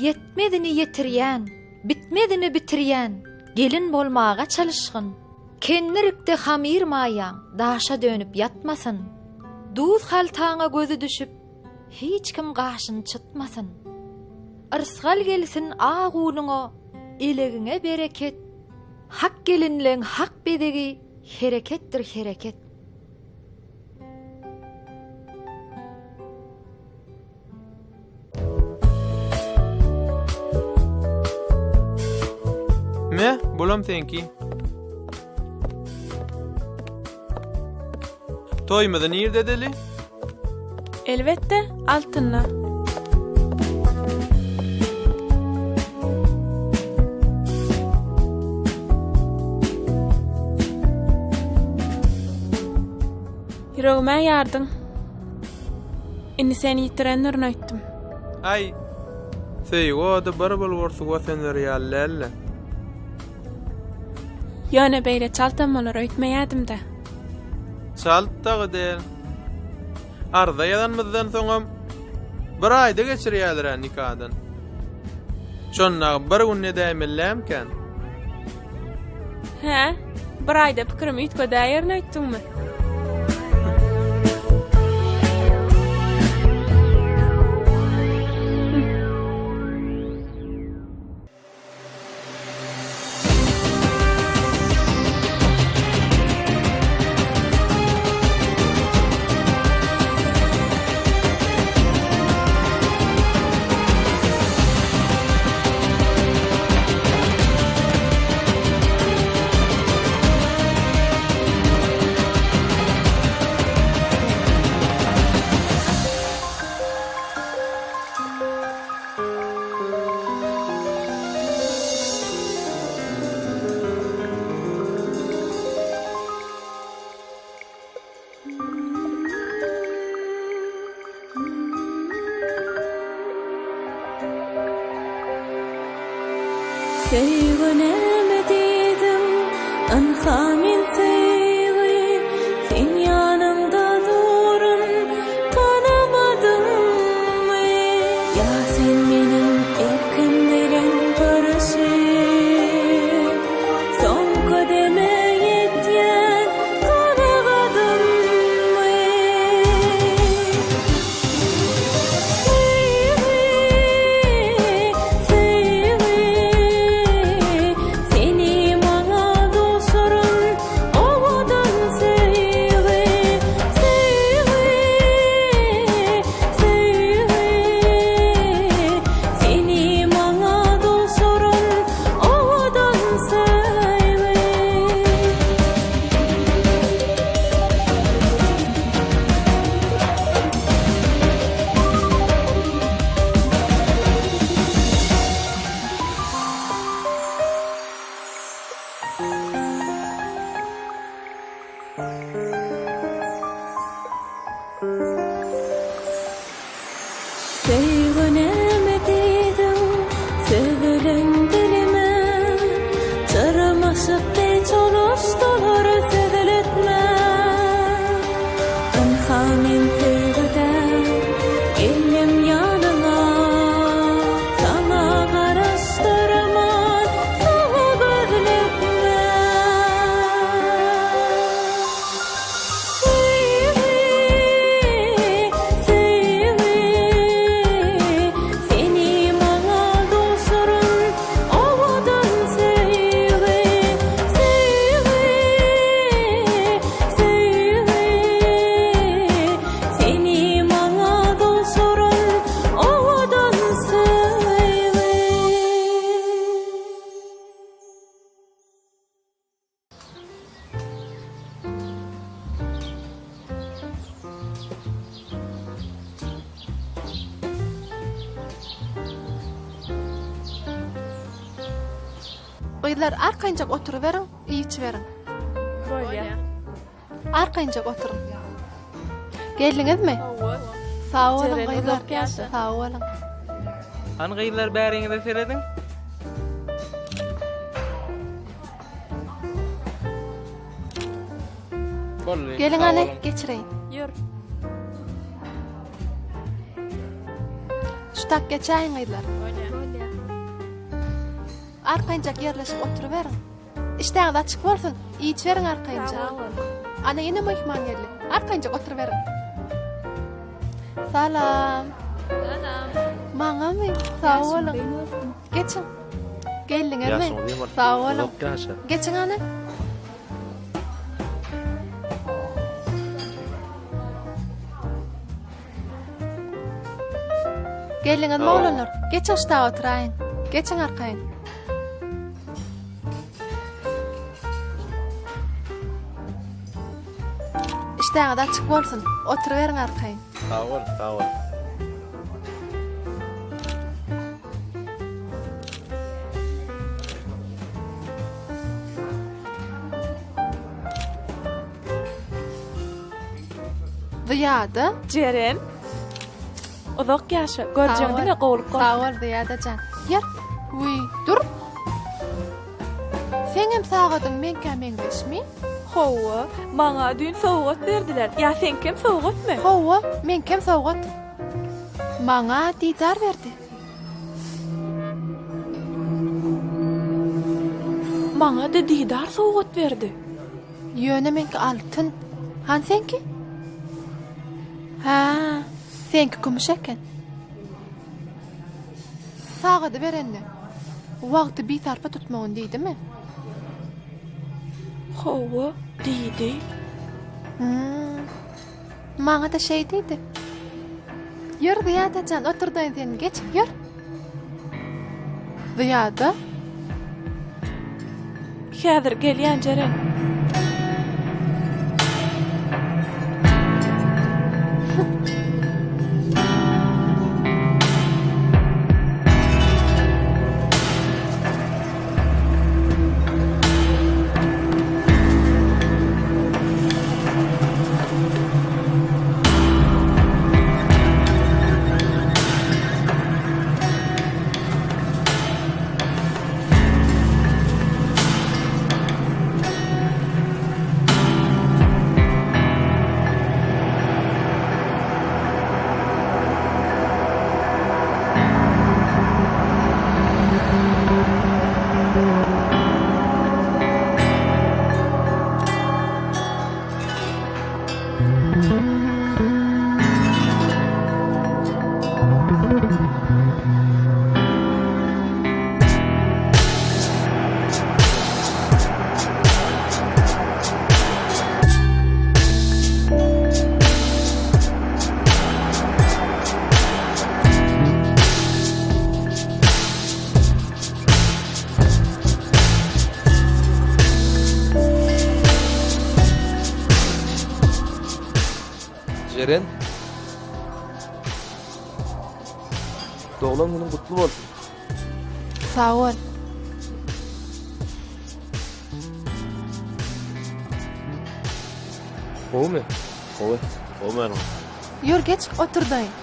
Ýetmezini ýetirýän, bitmezini bitirýän gelin bolmaga çalyşgyn. Kendirikde hamyr maýaň daşa dönüp ýatmasyn. Duz haltaňa gözi düşüp, Hiç kim gaşyny çytmasyn. Yrsgal gelsin ak unuňa, elegiňe bereket. Hak gelinleň hak bezegi hereketdir hereket. Me, bulam seňki. Toýumyzy nirde edeli? Elbetde, altynda. Ýüregime ýardyň. Indi seni ýitirendirin öýtdüm. Aý, söýgi ody bir bulgur suwa söner ýaly däl-le. Ýöne beýle çaltam bolar öýtmeýädim-dä. Çalt dagy däl. Arza ýazanymyzdan soňam bir aýda geçirýäler-ä nikadan. Şonda bir gün edäýmelilämkän? Hä? Bir aýda pikirimi üýtgedäýerin öýtdüňmi? Söýgi näme diýdiň, ynha men söýgi, Seň ýanyňda durun, tanamadyňmy? Ýa sen meniň erkim bilen göreşip, Soňky deme ýetýän kanagadymmy? Söýgi, söýgi, seni maňa duşuran owadan söýgi. Söýgi, söýgi, seni maňa duşuran owadan söýgi. Söýgi näme diýdiň, sözlen dilime, Çyrmaşyp deý çolaşdylar sözletme. Ynha men söýgüde geldim ýanyňa, Saňa garaşdyrman, saňa gözletme. Söýgi, söýgi, seni maňa duşuran owadan söýgi. Söýgi, söýgi, seni maňa duşuran owadan söýgi. Gyzlar arkaýynjak oturyberiň, iýip-içiberiň. Bolýar. Arkaýynjak oturyň. Geldiňizmi? Hawa. Sag boluň Jeren gyzlar. uzak ýaşa. Sag boluň. Hany gyzlar bäriňize serediň. Boldy. Geliň Sag hany, boluň. geçireýin. Ýör. Şu tak geçäýiň gyzlar. Bolýar. Arkaýynjak ýerleşip oturyberiň. Işdäňiz açyk bolsun, iýip-içiberiň arkaýynjak. Sag boluň. Ana ýene myhman geldi. Arkaýynjak oturyberiň. Salam. Salam. Maňamy? Sag boluň. Geçiň. Geldiňizmi? Ýaşyň uzyn bolsun. Sag boluň. Uzak ýaşa. Geçiň hany. Geldiňizmi oglanlar? Geçiň şu taýa oturaýyň. Geçiň arkaýyn. Işdäňiz açyk bolsun. Oturyberiň arkaýyn. Sag bol, sag bol. Zyýada. Jeren. Uzak ýaşa, görjegiň diňe gowulyk bolsun. Sag bol Zyýada jan. Ýör. Wiý, dur. Seňem sagadyň meňkä meňzeşmi? Hawa, maňa düýn sowgat berdiler. Ýa seňkem sowgatmy? Hawa, meňkem sowgat. Maňa Didar berdi. Maňa-da Didar sowgat berdi. Ýöne meňki altyn. Hany seňki? Hä, seňki kümüş eken. Sagady berende, wagty bisarpa tutmagyn diýdimi? Hawa, diýdi. Hum. Maňa-da şeý diýdi. Ýör, Zyýada jan, oturdaýyn seni, geç, ýör. Zyýada? Häzir gelýän, Jeren. Jeren. Doglan günüň gutly bolsun. Sag bol. Gowumy? Gowy. Gowy meniň. Ýör geç, oturdaýyn.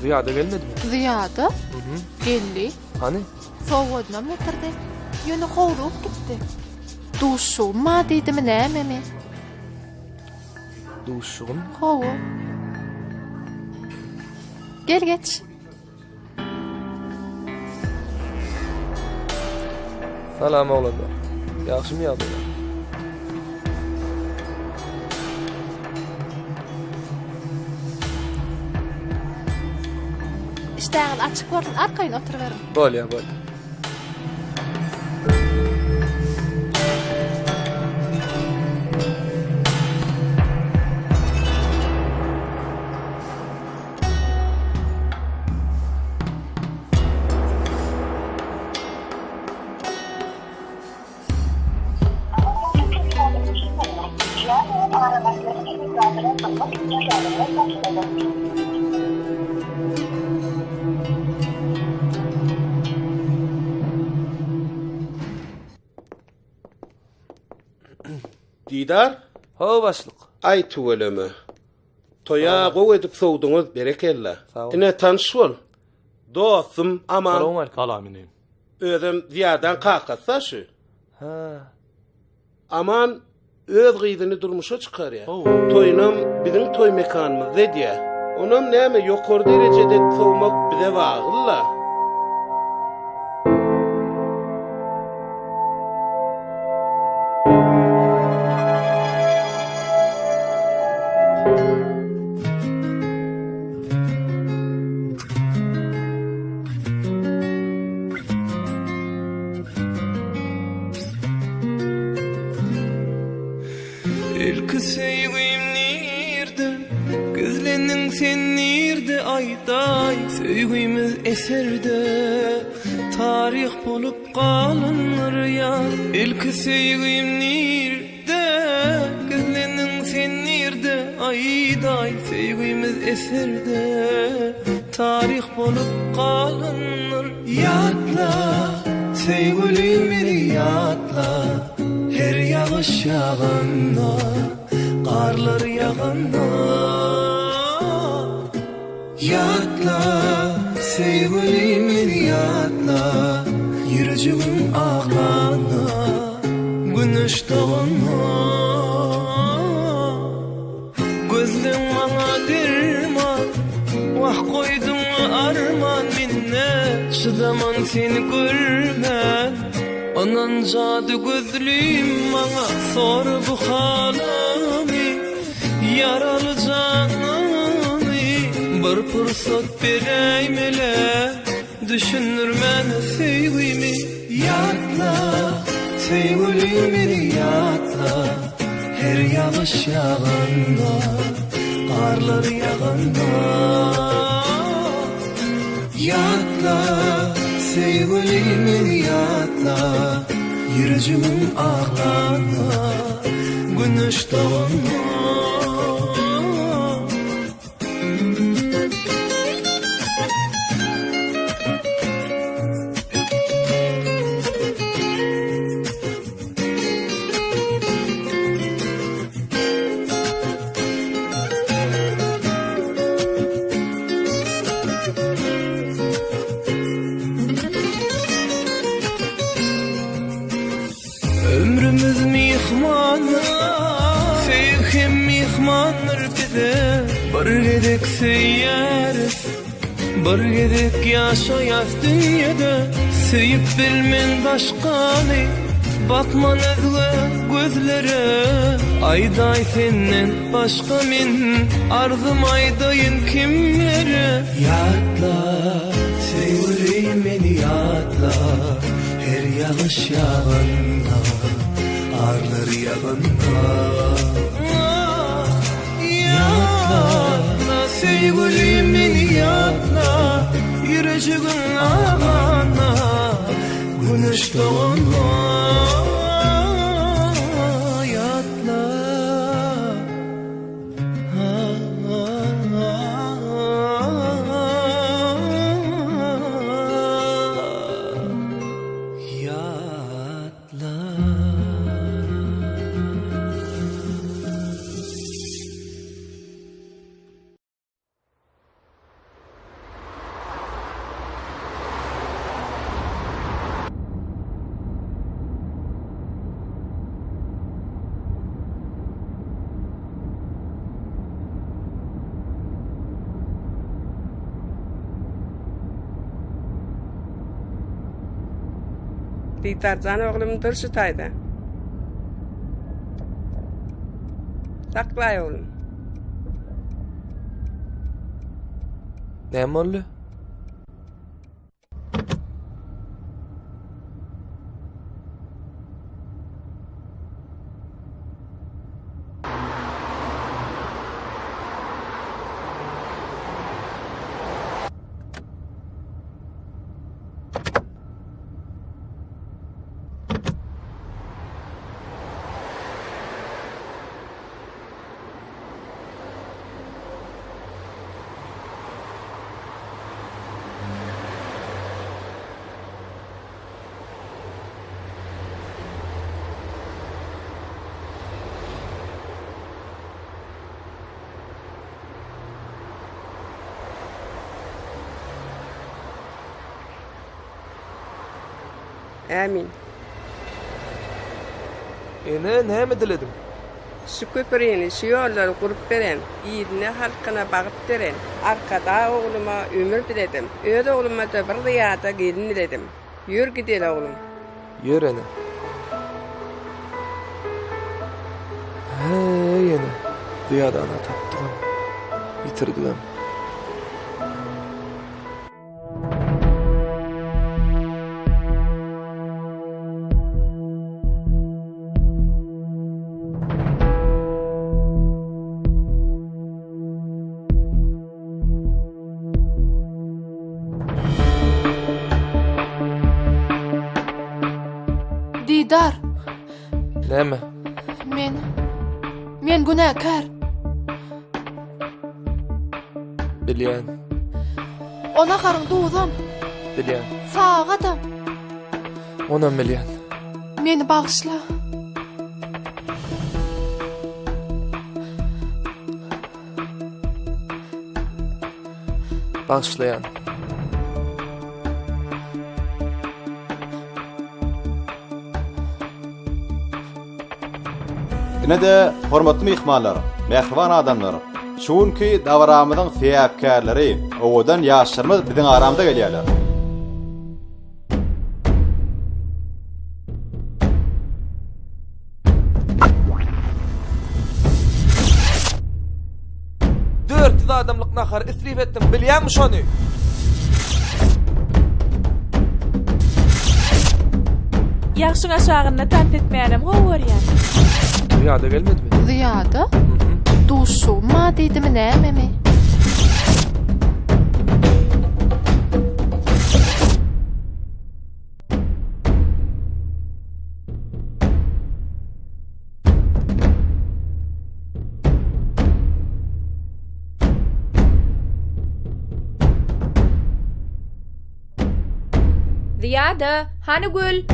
Zyýada gelmedimi? Zyýada? Mhm. Geldi. Hany? Sowgadynam getirdi. Ýöne howlugyp gitdi. Duşuşygym bar diýdimi nämemi? Duşuşygym? Hawa. Gel geç. Salam oglanlar. Ýagşymy ýagdaýlar? Işdäňiz açyk bolsun, arkaýyn oturyberiň. Bolýar, bolýar. Didar? Hawa başlyk. Aý tüweleme. Toýa gowy edip sowduňyz, berekella. Ine tanyş bol. Dostum Aman. Salowmalikim. Salam inim. Özem Zyýadaň kakasy-da şu. Hä. Aman öz gyzyny durmuşa çykarýar. Toýunam biziň toý mekanymyzda edýär. Onam näme ýokary derejede sowmak bize bagly-la. Ilki söýgim nirde Gizlendiň sen nirde aýdaý Söýgimiz eserde Taryh bolup galandyr ýa Ilki söýgim nirde Gizlendiň sen nirde aýdaý Söýgimiz eserde Taryh bolup galandyr Ýatla söýgülim meni ýatla Her ýagyş ýaganda Garlar ýaganda Ýatla, söýgülim meni ýatla, Ýürejigim aglanda, Güneş doganda. Gözleň maňa derman, Wah goýduň arman mende, Çydaman seni görmän. Ynan jady gözlim maňa, Sor bu halymy. Ýaraly janymy bir pursat beräýmele Düşündirmän söýgimi Ýatla, söýgülim meni ýatla Her ýagyş ýaganda, garlar ýaganda Ýatla, söýgülim meni ýatla Ýürejigim aglanda, Güneş doganda. Ömrümiz myhmandyr, söýgi hem myhmandyr bize. Bir gezek söýýäris, bir gezek ýaşaýas dünýede. Söýüp bilmen başgany, bakman özge gözlere. Aýdaý senden başga men arzym aýdaýyn kimlere. Ýatla, söýgülim meni ýatla. Her ýagyş ýaganda, garlar ýaganda. Ýatla, söýgülim meni ýatla, ýürejigiň aganda, güneş doganda. Ýatla. Didarjan oglum dur şu taýda. Saklaý oglum. Näme boldy? Ämin. Ene, näme dilediň? Şu köprini, şu ýollary gurup beren, iline, halkyna bagt beren Arkadag ogluma ömür diledim. Öz ogluma-da bir zyýada gelin diledim. Ýör gideli oglum. Ýör ene. Heý ene, zyýadany tapdygam, ýitirdigem. Didar. Näme? Men men günäkär. Bilýän. O naharyň duzam. Bilýän. Sagadam. Onam bilýän. Meni bagyşla. Bagyşlaýan. Ine-de, hormatly myhmanlar, mähriban adamlar, şu günki dabaramyzyň sebäpkärleri, owadan ýaşlarymyz biziň aramyza gelýärler. 400 adamlyk nahary isrip etdiň, bilýäňmi şony? Ýagşyň aşagynda tans etmänem gowy görýän. Zyýada gelmedimi? Zyýada? Duşuşygym bar diýdimi nämemi? Zyýada, hany gül?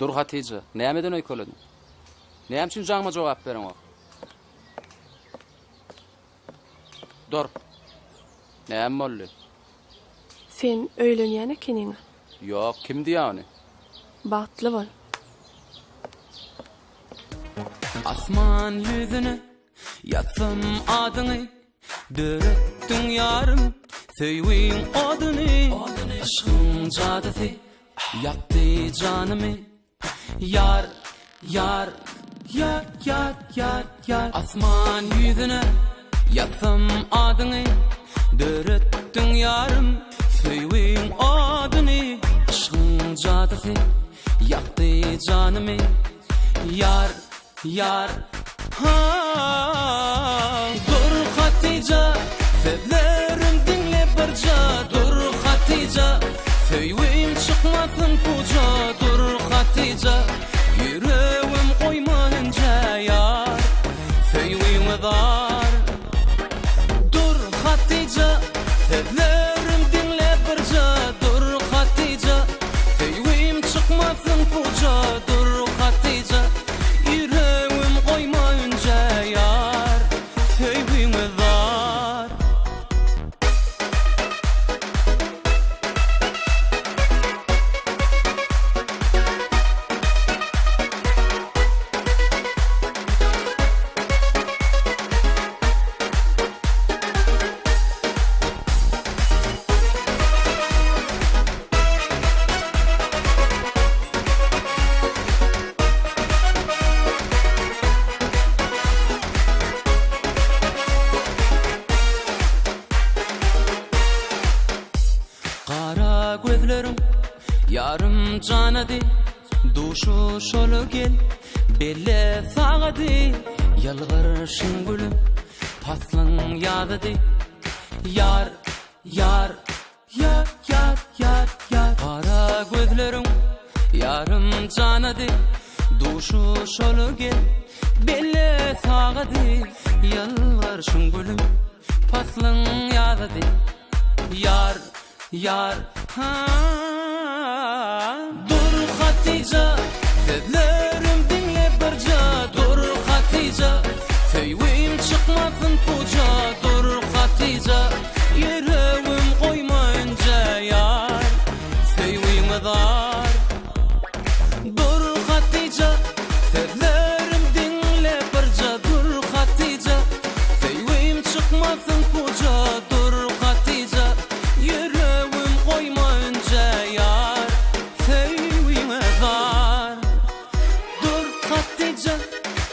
Dur Hatyja, nämeden öýkelediň? Näme üçin jaňyma jogap bereňok? Dur. Näme boldy? Sen öýlenýän ekeniň-a? Ýok, kim diýýär ony? Bagtly bol. Asman ýüzüne ýazsam adyňy Döretdiň ýarym söýgiň oduny Yşgyň jadysy ýakdy janymy Ýar, ýar, ýar, ýar, ýar, ýar Asman ýüzüne ýazsam adyňy Döretdiň ýarym söýgiň oduny Yşgyň. jadysy Ýakdy janymy Ýar, ýar, ha Dur Hatyja Sözlerim diňle birja Dur Hatyja Söýgim çykmasyn puja Dur Hatyja Ýüregim goýma hünjä ýar Söýgüňe zar Dur Hatyja Sözlerim diňle birja Dur Hatyja Söýgim çykmasyn puja Dur Hatyja Ýüregim goýma ünjä ýar Söýgüňe zar. Gara gözleriň ýarym janady Duşuşaly gel belle sagady Ýylgyrşyň gülüm paslyň ýazydy Ýar, ýar, ýar, ýar, ýar, ýar Gara gözleriň ýarym janady Duşuşaly gel belle sagady Ýylgyrşyň gülüm paslyň ýazydy Ýar, ýar, ha Dur Hatyja, sözlerim diňle birja Dur Hatyja, söýgim çykmasyn puja Dur Hatyja, ýüregim goýma ünjä Ýar, söýgüňe zar Dur Hatyja, sözlerim diňle birja Dur Hatyja, söýgim çykmasyn puja Dur Hatyja, ýüregim goýma ünjä Ýar, söýgüňe zar Dur Hatyja,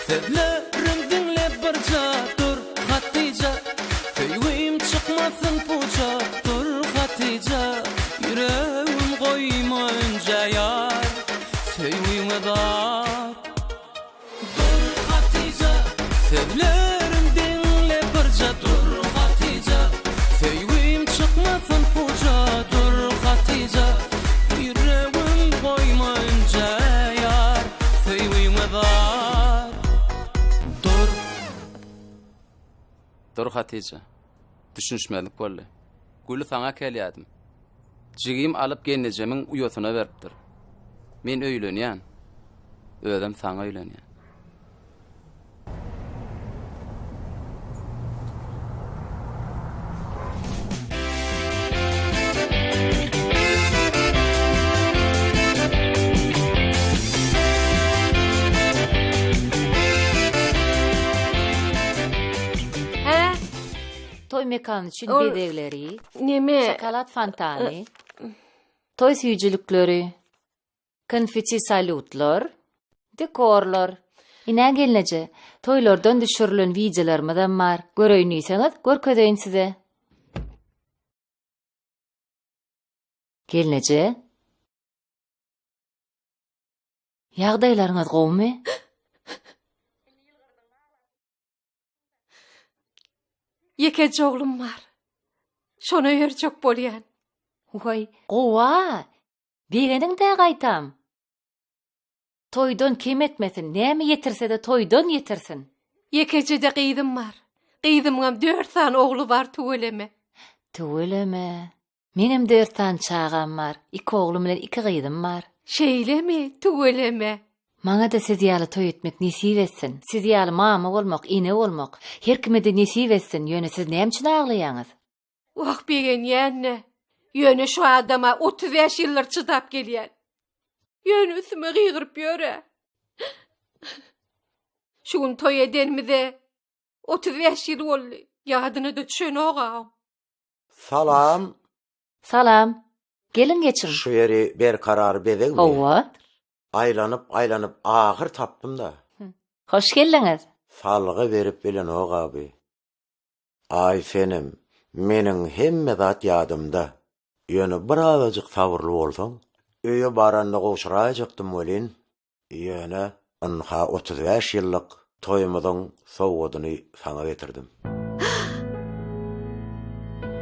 sözlerim diňle birja Dur Hatyja, söýgim çykmasyn puja Dur Hatyja, ýüregim goýma ünjä Ýar, söýgüňe zar Dur Hatyja, sözlerim diňle birja Dur Hatyja, söýgim çykmasyn puja Dur Hatyja, ýüregim goýma ünjä Ýar, söýgüňe zar Dur. Dur Hatyja. Düşünişmezlik boldy. Güli saňa äkelýädim. Jigim alyp gelnejemiň uýasyna beripdir. Men öýlenýän. Özem saňa öýlenýän. Hä? Toý mekany üçin Ol bezegleri, neme? şokolad fontany, toý süýjülikleri, konfeti salýutlar, dekorlar. Ine gelneje, toýlardan düşürilen wideolarymyzam bar. Göreýin diýseňiz, görkezeýin size. Gelneje. Ýagdaýlaryňyz gowumy? Ýekeje oglum bar. Şony öýerjek bolýan. Waý, gowa! Begeniň-dä gaýtam. Toýdan kem etmesin, näme ýetirse-de toýdan ýetirsin. Ýekeje-de gyzym bar. Gyzymyňam dört sany ogly bar tüweleme. Tüweleme. Meňem dört sany çagam bar. Iki oglum bilen iki gyzym bar. Şeýlemi, tüweleme. Maňa-da siz ýaly toý etmek nesip etsin. Siz ýaly mama bolmak, ene bolmak. Her kime-de nesip etsin, ýöne siz näme üçin aglaýaňyz? Wah, begenýän-dä. Ýöne şu adama 35 ýyldyr çydap gelýän. Ýöne üstüme gygyryp ýör-ä. Şu gün toý edenimize 35 ýyl boldy. Ýadyna-da düşenok-a oň. Salam. Salam. Geliň geçiň. Şu ýeri Berkarar bezegmi? Hawa. Aýlanyp aýlanyp ahyr tapdym-da. Hoş geldiňiz. Salgy berip bilenok abi. Aý senem, meniň hemme zat ýadymda. Ýöne birazajyk sabyrly bolsaň. Öýe baranda gowşuraýjakdym welin, ýöne ynha 35 ýyllyk toýumyzyň sowgadyny saňa getirdim.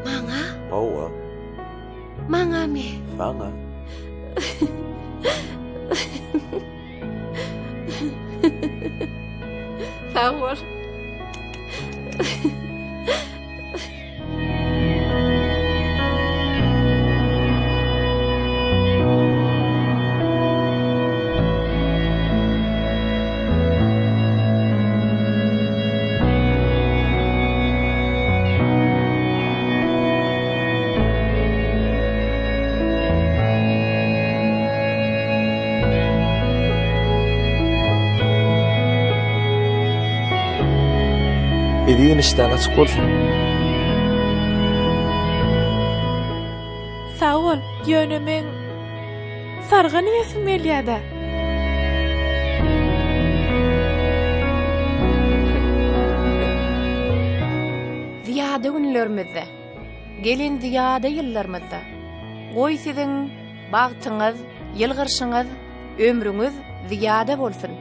Maňa? Hawa. Maňamy? Saňa. Sag bol. Eziz enişdäň açyk bolsun. Sag bol, ýöne meň sargan iýesim gelýä-dä. Zyýada günlerimizde, gelen zyýada ýyllarymyzda, goý siziň bagtyňyz, ýylgyrşyňyz, ömrüňiz zyýada bolsun!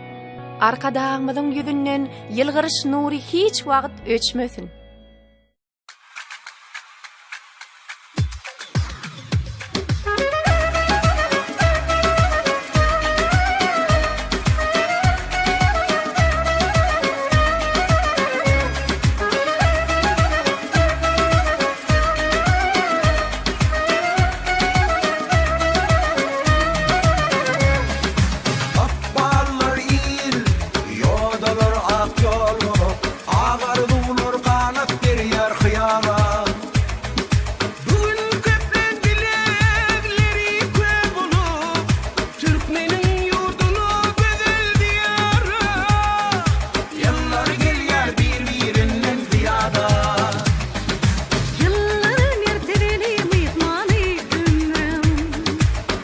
Arkadagymyzyň ýüzünden ýylgyryş nury hiç wagt öçmesin! Ykballar il, ýodalar ak ýola, Ak arzuwlar ganat berýär hyýala. Bu gün köplen dilegleri köp bolup, Türkmeniň ýurduna gözel diýara. Ýyllar gelýär bir-birinden zyýada. Ýyllar mertebeli myhmany ömrüň,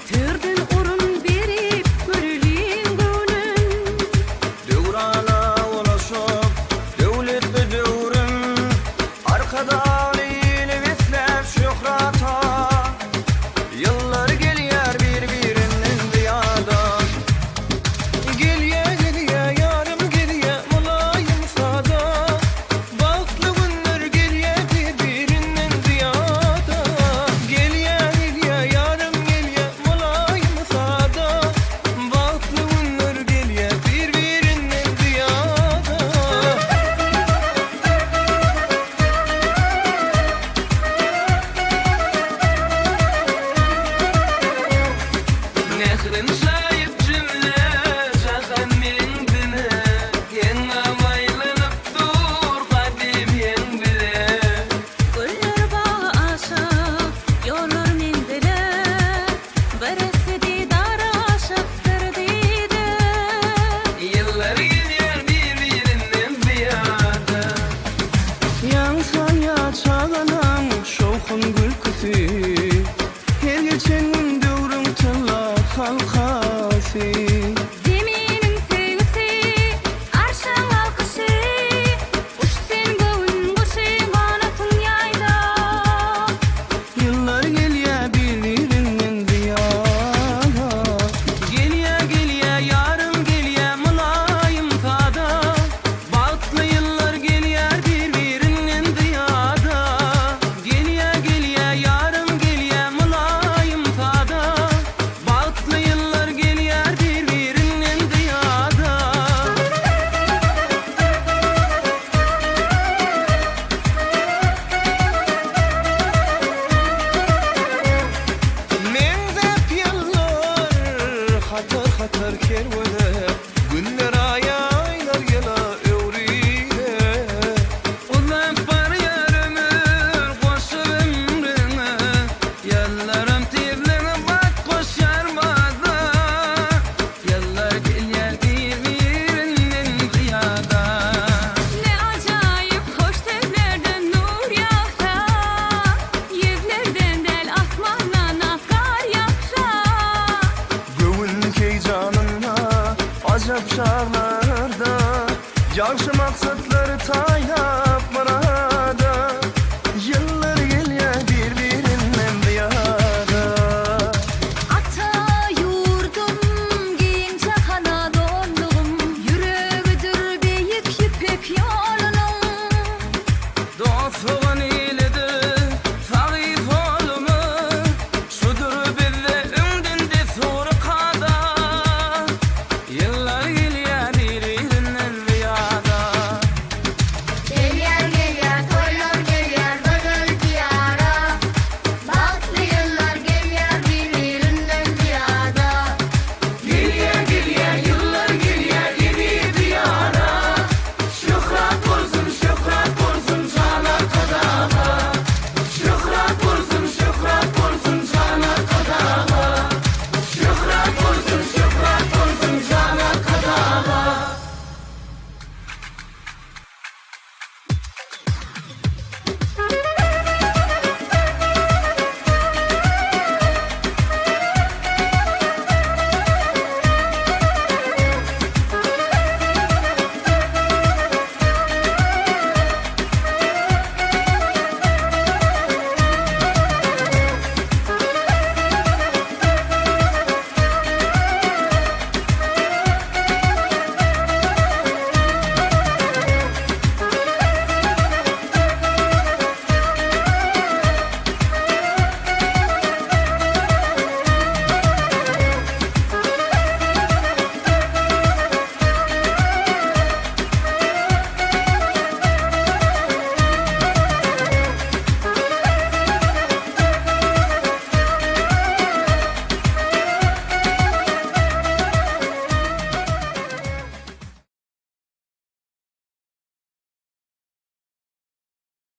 Törden orun berip göreliň göwnün. Döwrana ulaşyp, döwletli döwrüm, Arkadagly ili besläp şöhrata. Ýyllar gelýär bir-birinden zyýada. Gelýä, gelýä, ýarym gelýä, mylaýym sada. Bagtly günler gelýä bir-birinden zyýada. Gelýä, gelýä, ýarym gelýä, mylaýym sada. Bagtly günler gelýä bir-birinden zyýada. Mährin çaýyp jümle jahan meňzine, Heňňam aýlanyp dur gadym heň bile. Güller bagy aşyk, ýollar menzile, Birisi didara aşykdyr diýdi. Ýyllar gelýär bir-birinden zyýada. Ýaň salýar çagalaň şowhun gülküsi, Her geçen gün döwrüň tylla halkasy. Zeminiň söýgüsi, arşyň alkyşy, Uç sen göwün guşy, ganatyň ýaýda. Ýyllar gelýär bir-birinden zyýada. Gelýär, gelýär, ýarym gelýär, mylaýym sada. Bagtly ýyllar gelýär bir-birinden zyýada. Gelýär, gelýär, ýarym gelýär, mylaýym sada. Bagtly ýyllar gelýär bir-birinden zyýada. Meňzäp ýyllar hatar-hatar kerwene, Günler aýa, aýlar ýyla öwrüle. Uzap barýar ömür goşup ömrüňe, Ýyllaram tizlige bat goşýar bada. Ýyllar gelýär bir-birinden zyýada. Ne ajaýyp hoş sözlerden nur ýagsa, Ýüzlerden däl asmandan ak gar ýagsa. Göwün heýjanynda, ajap çaglarda, Ýagşy maksatlar taýyn.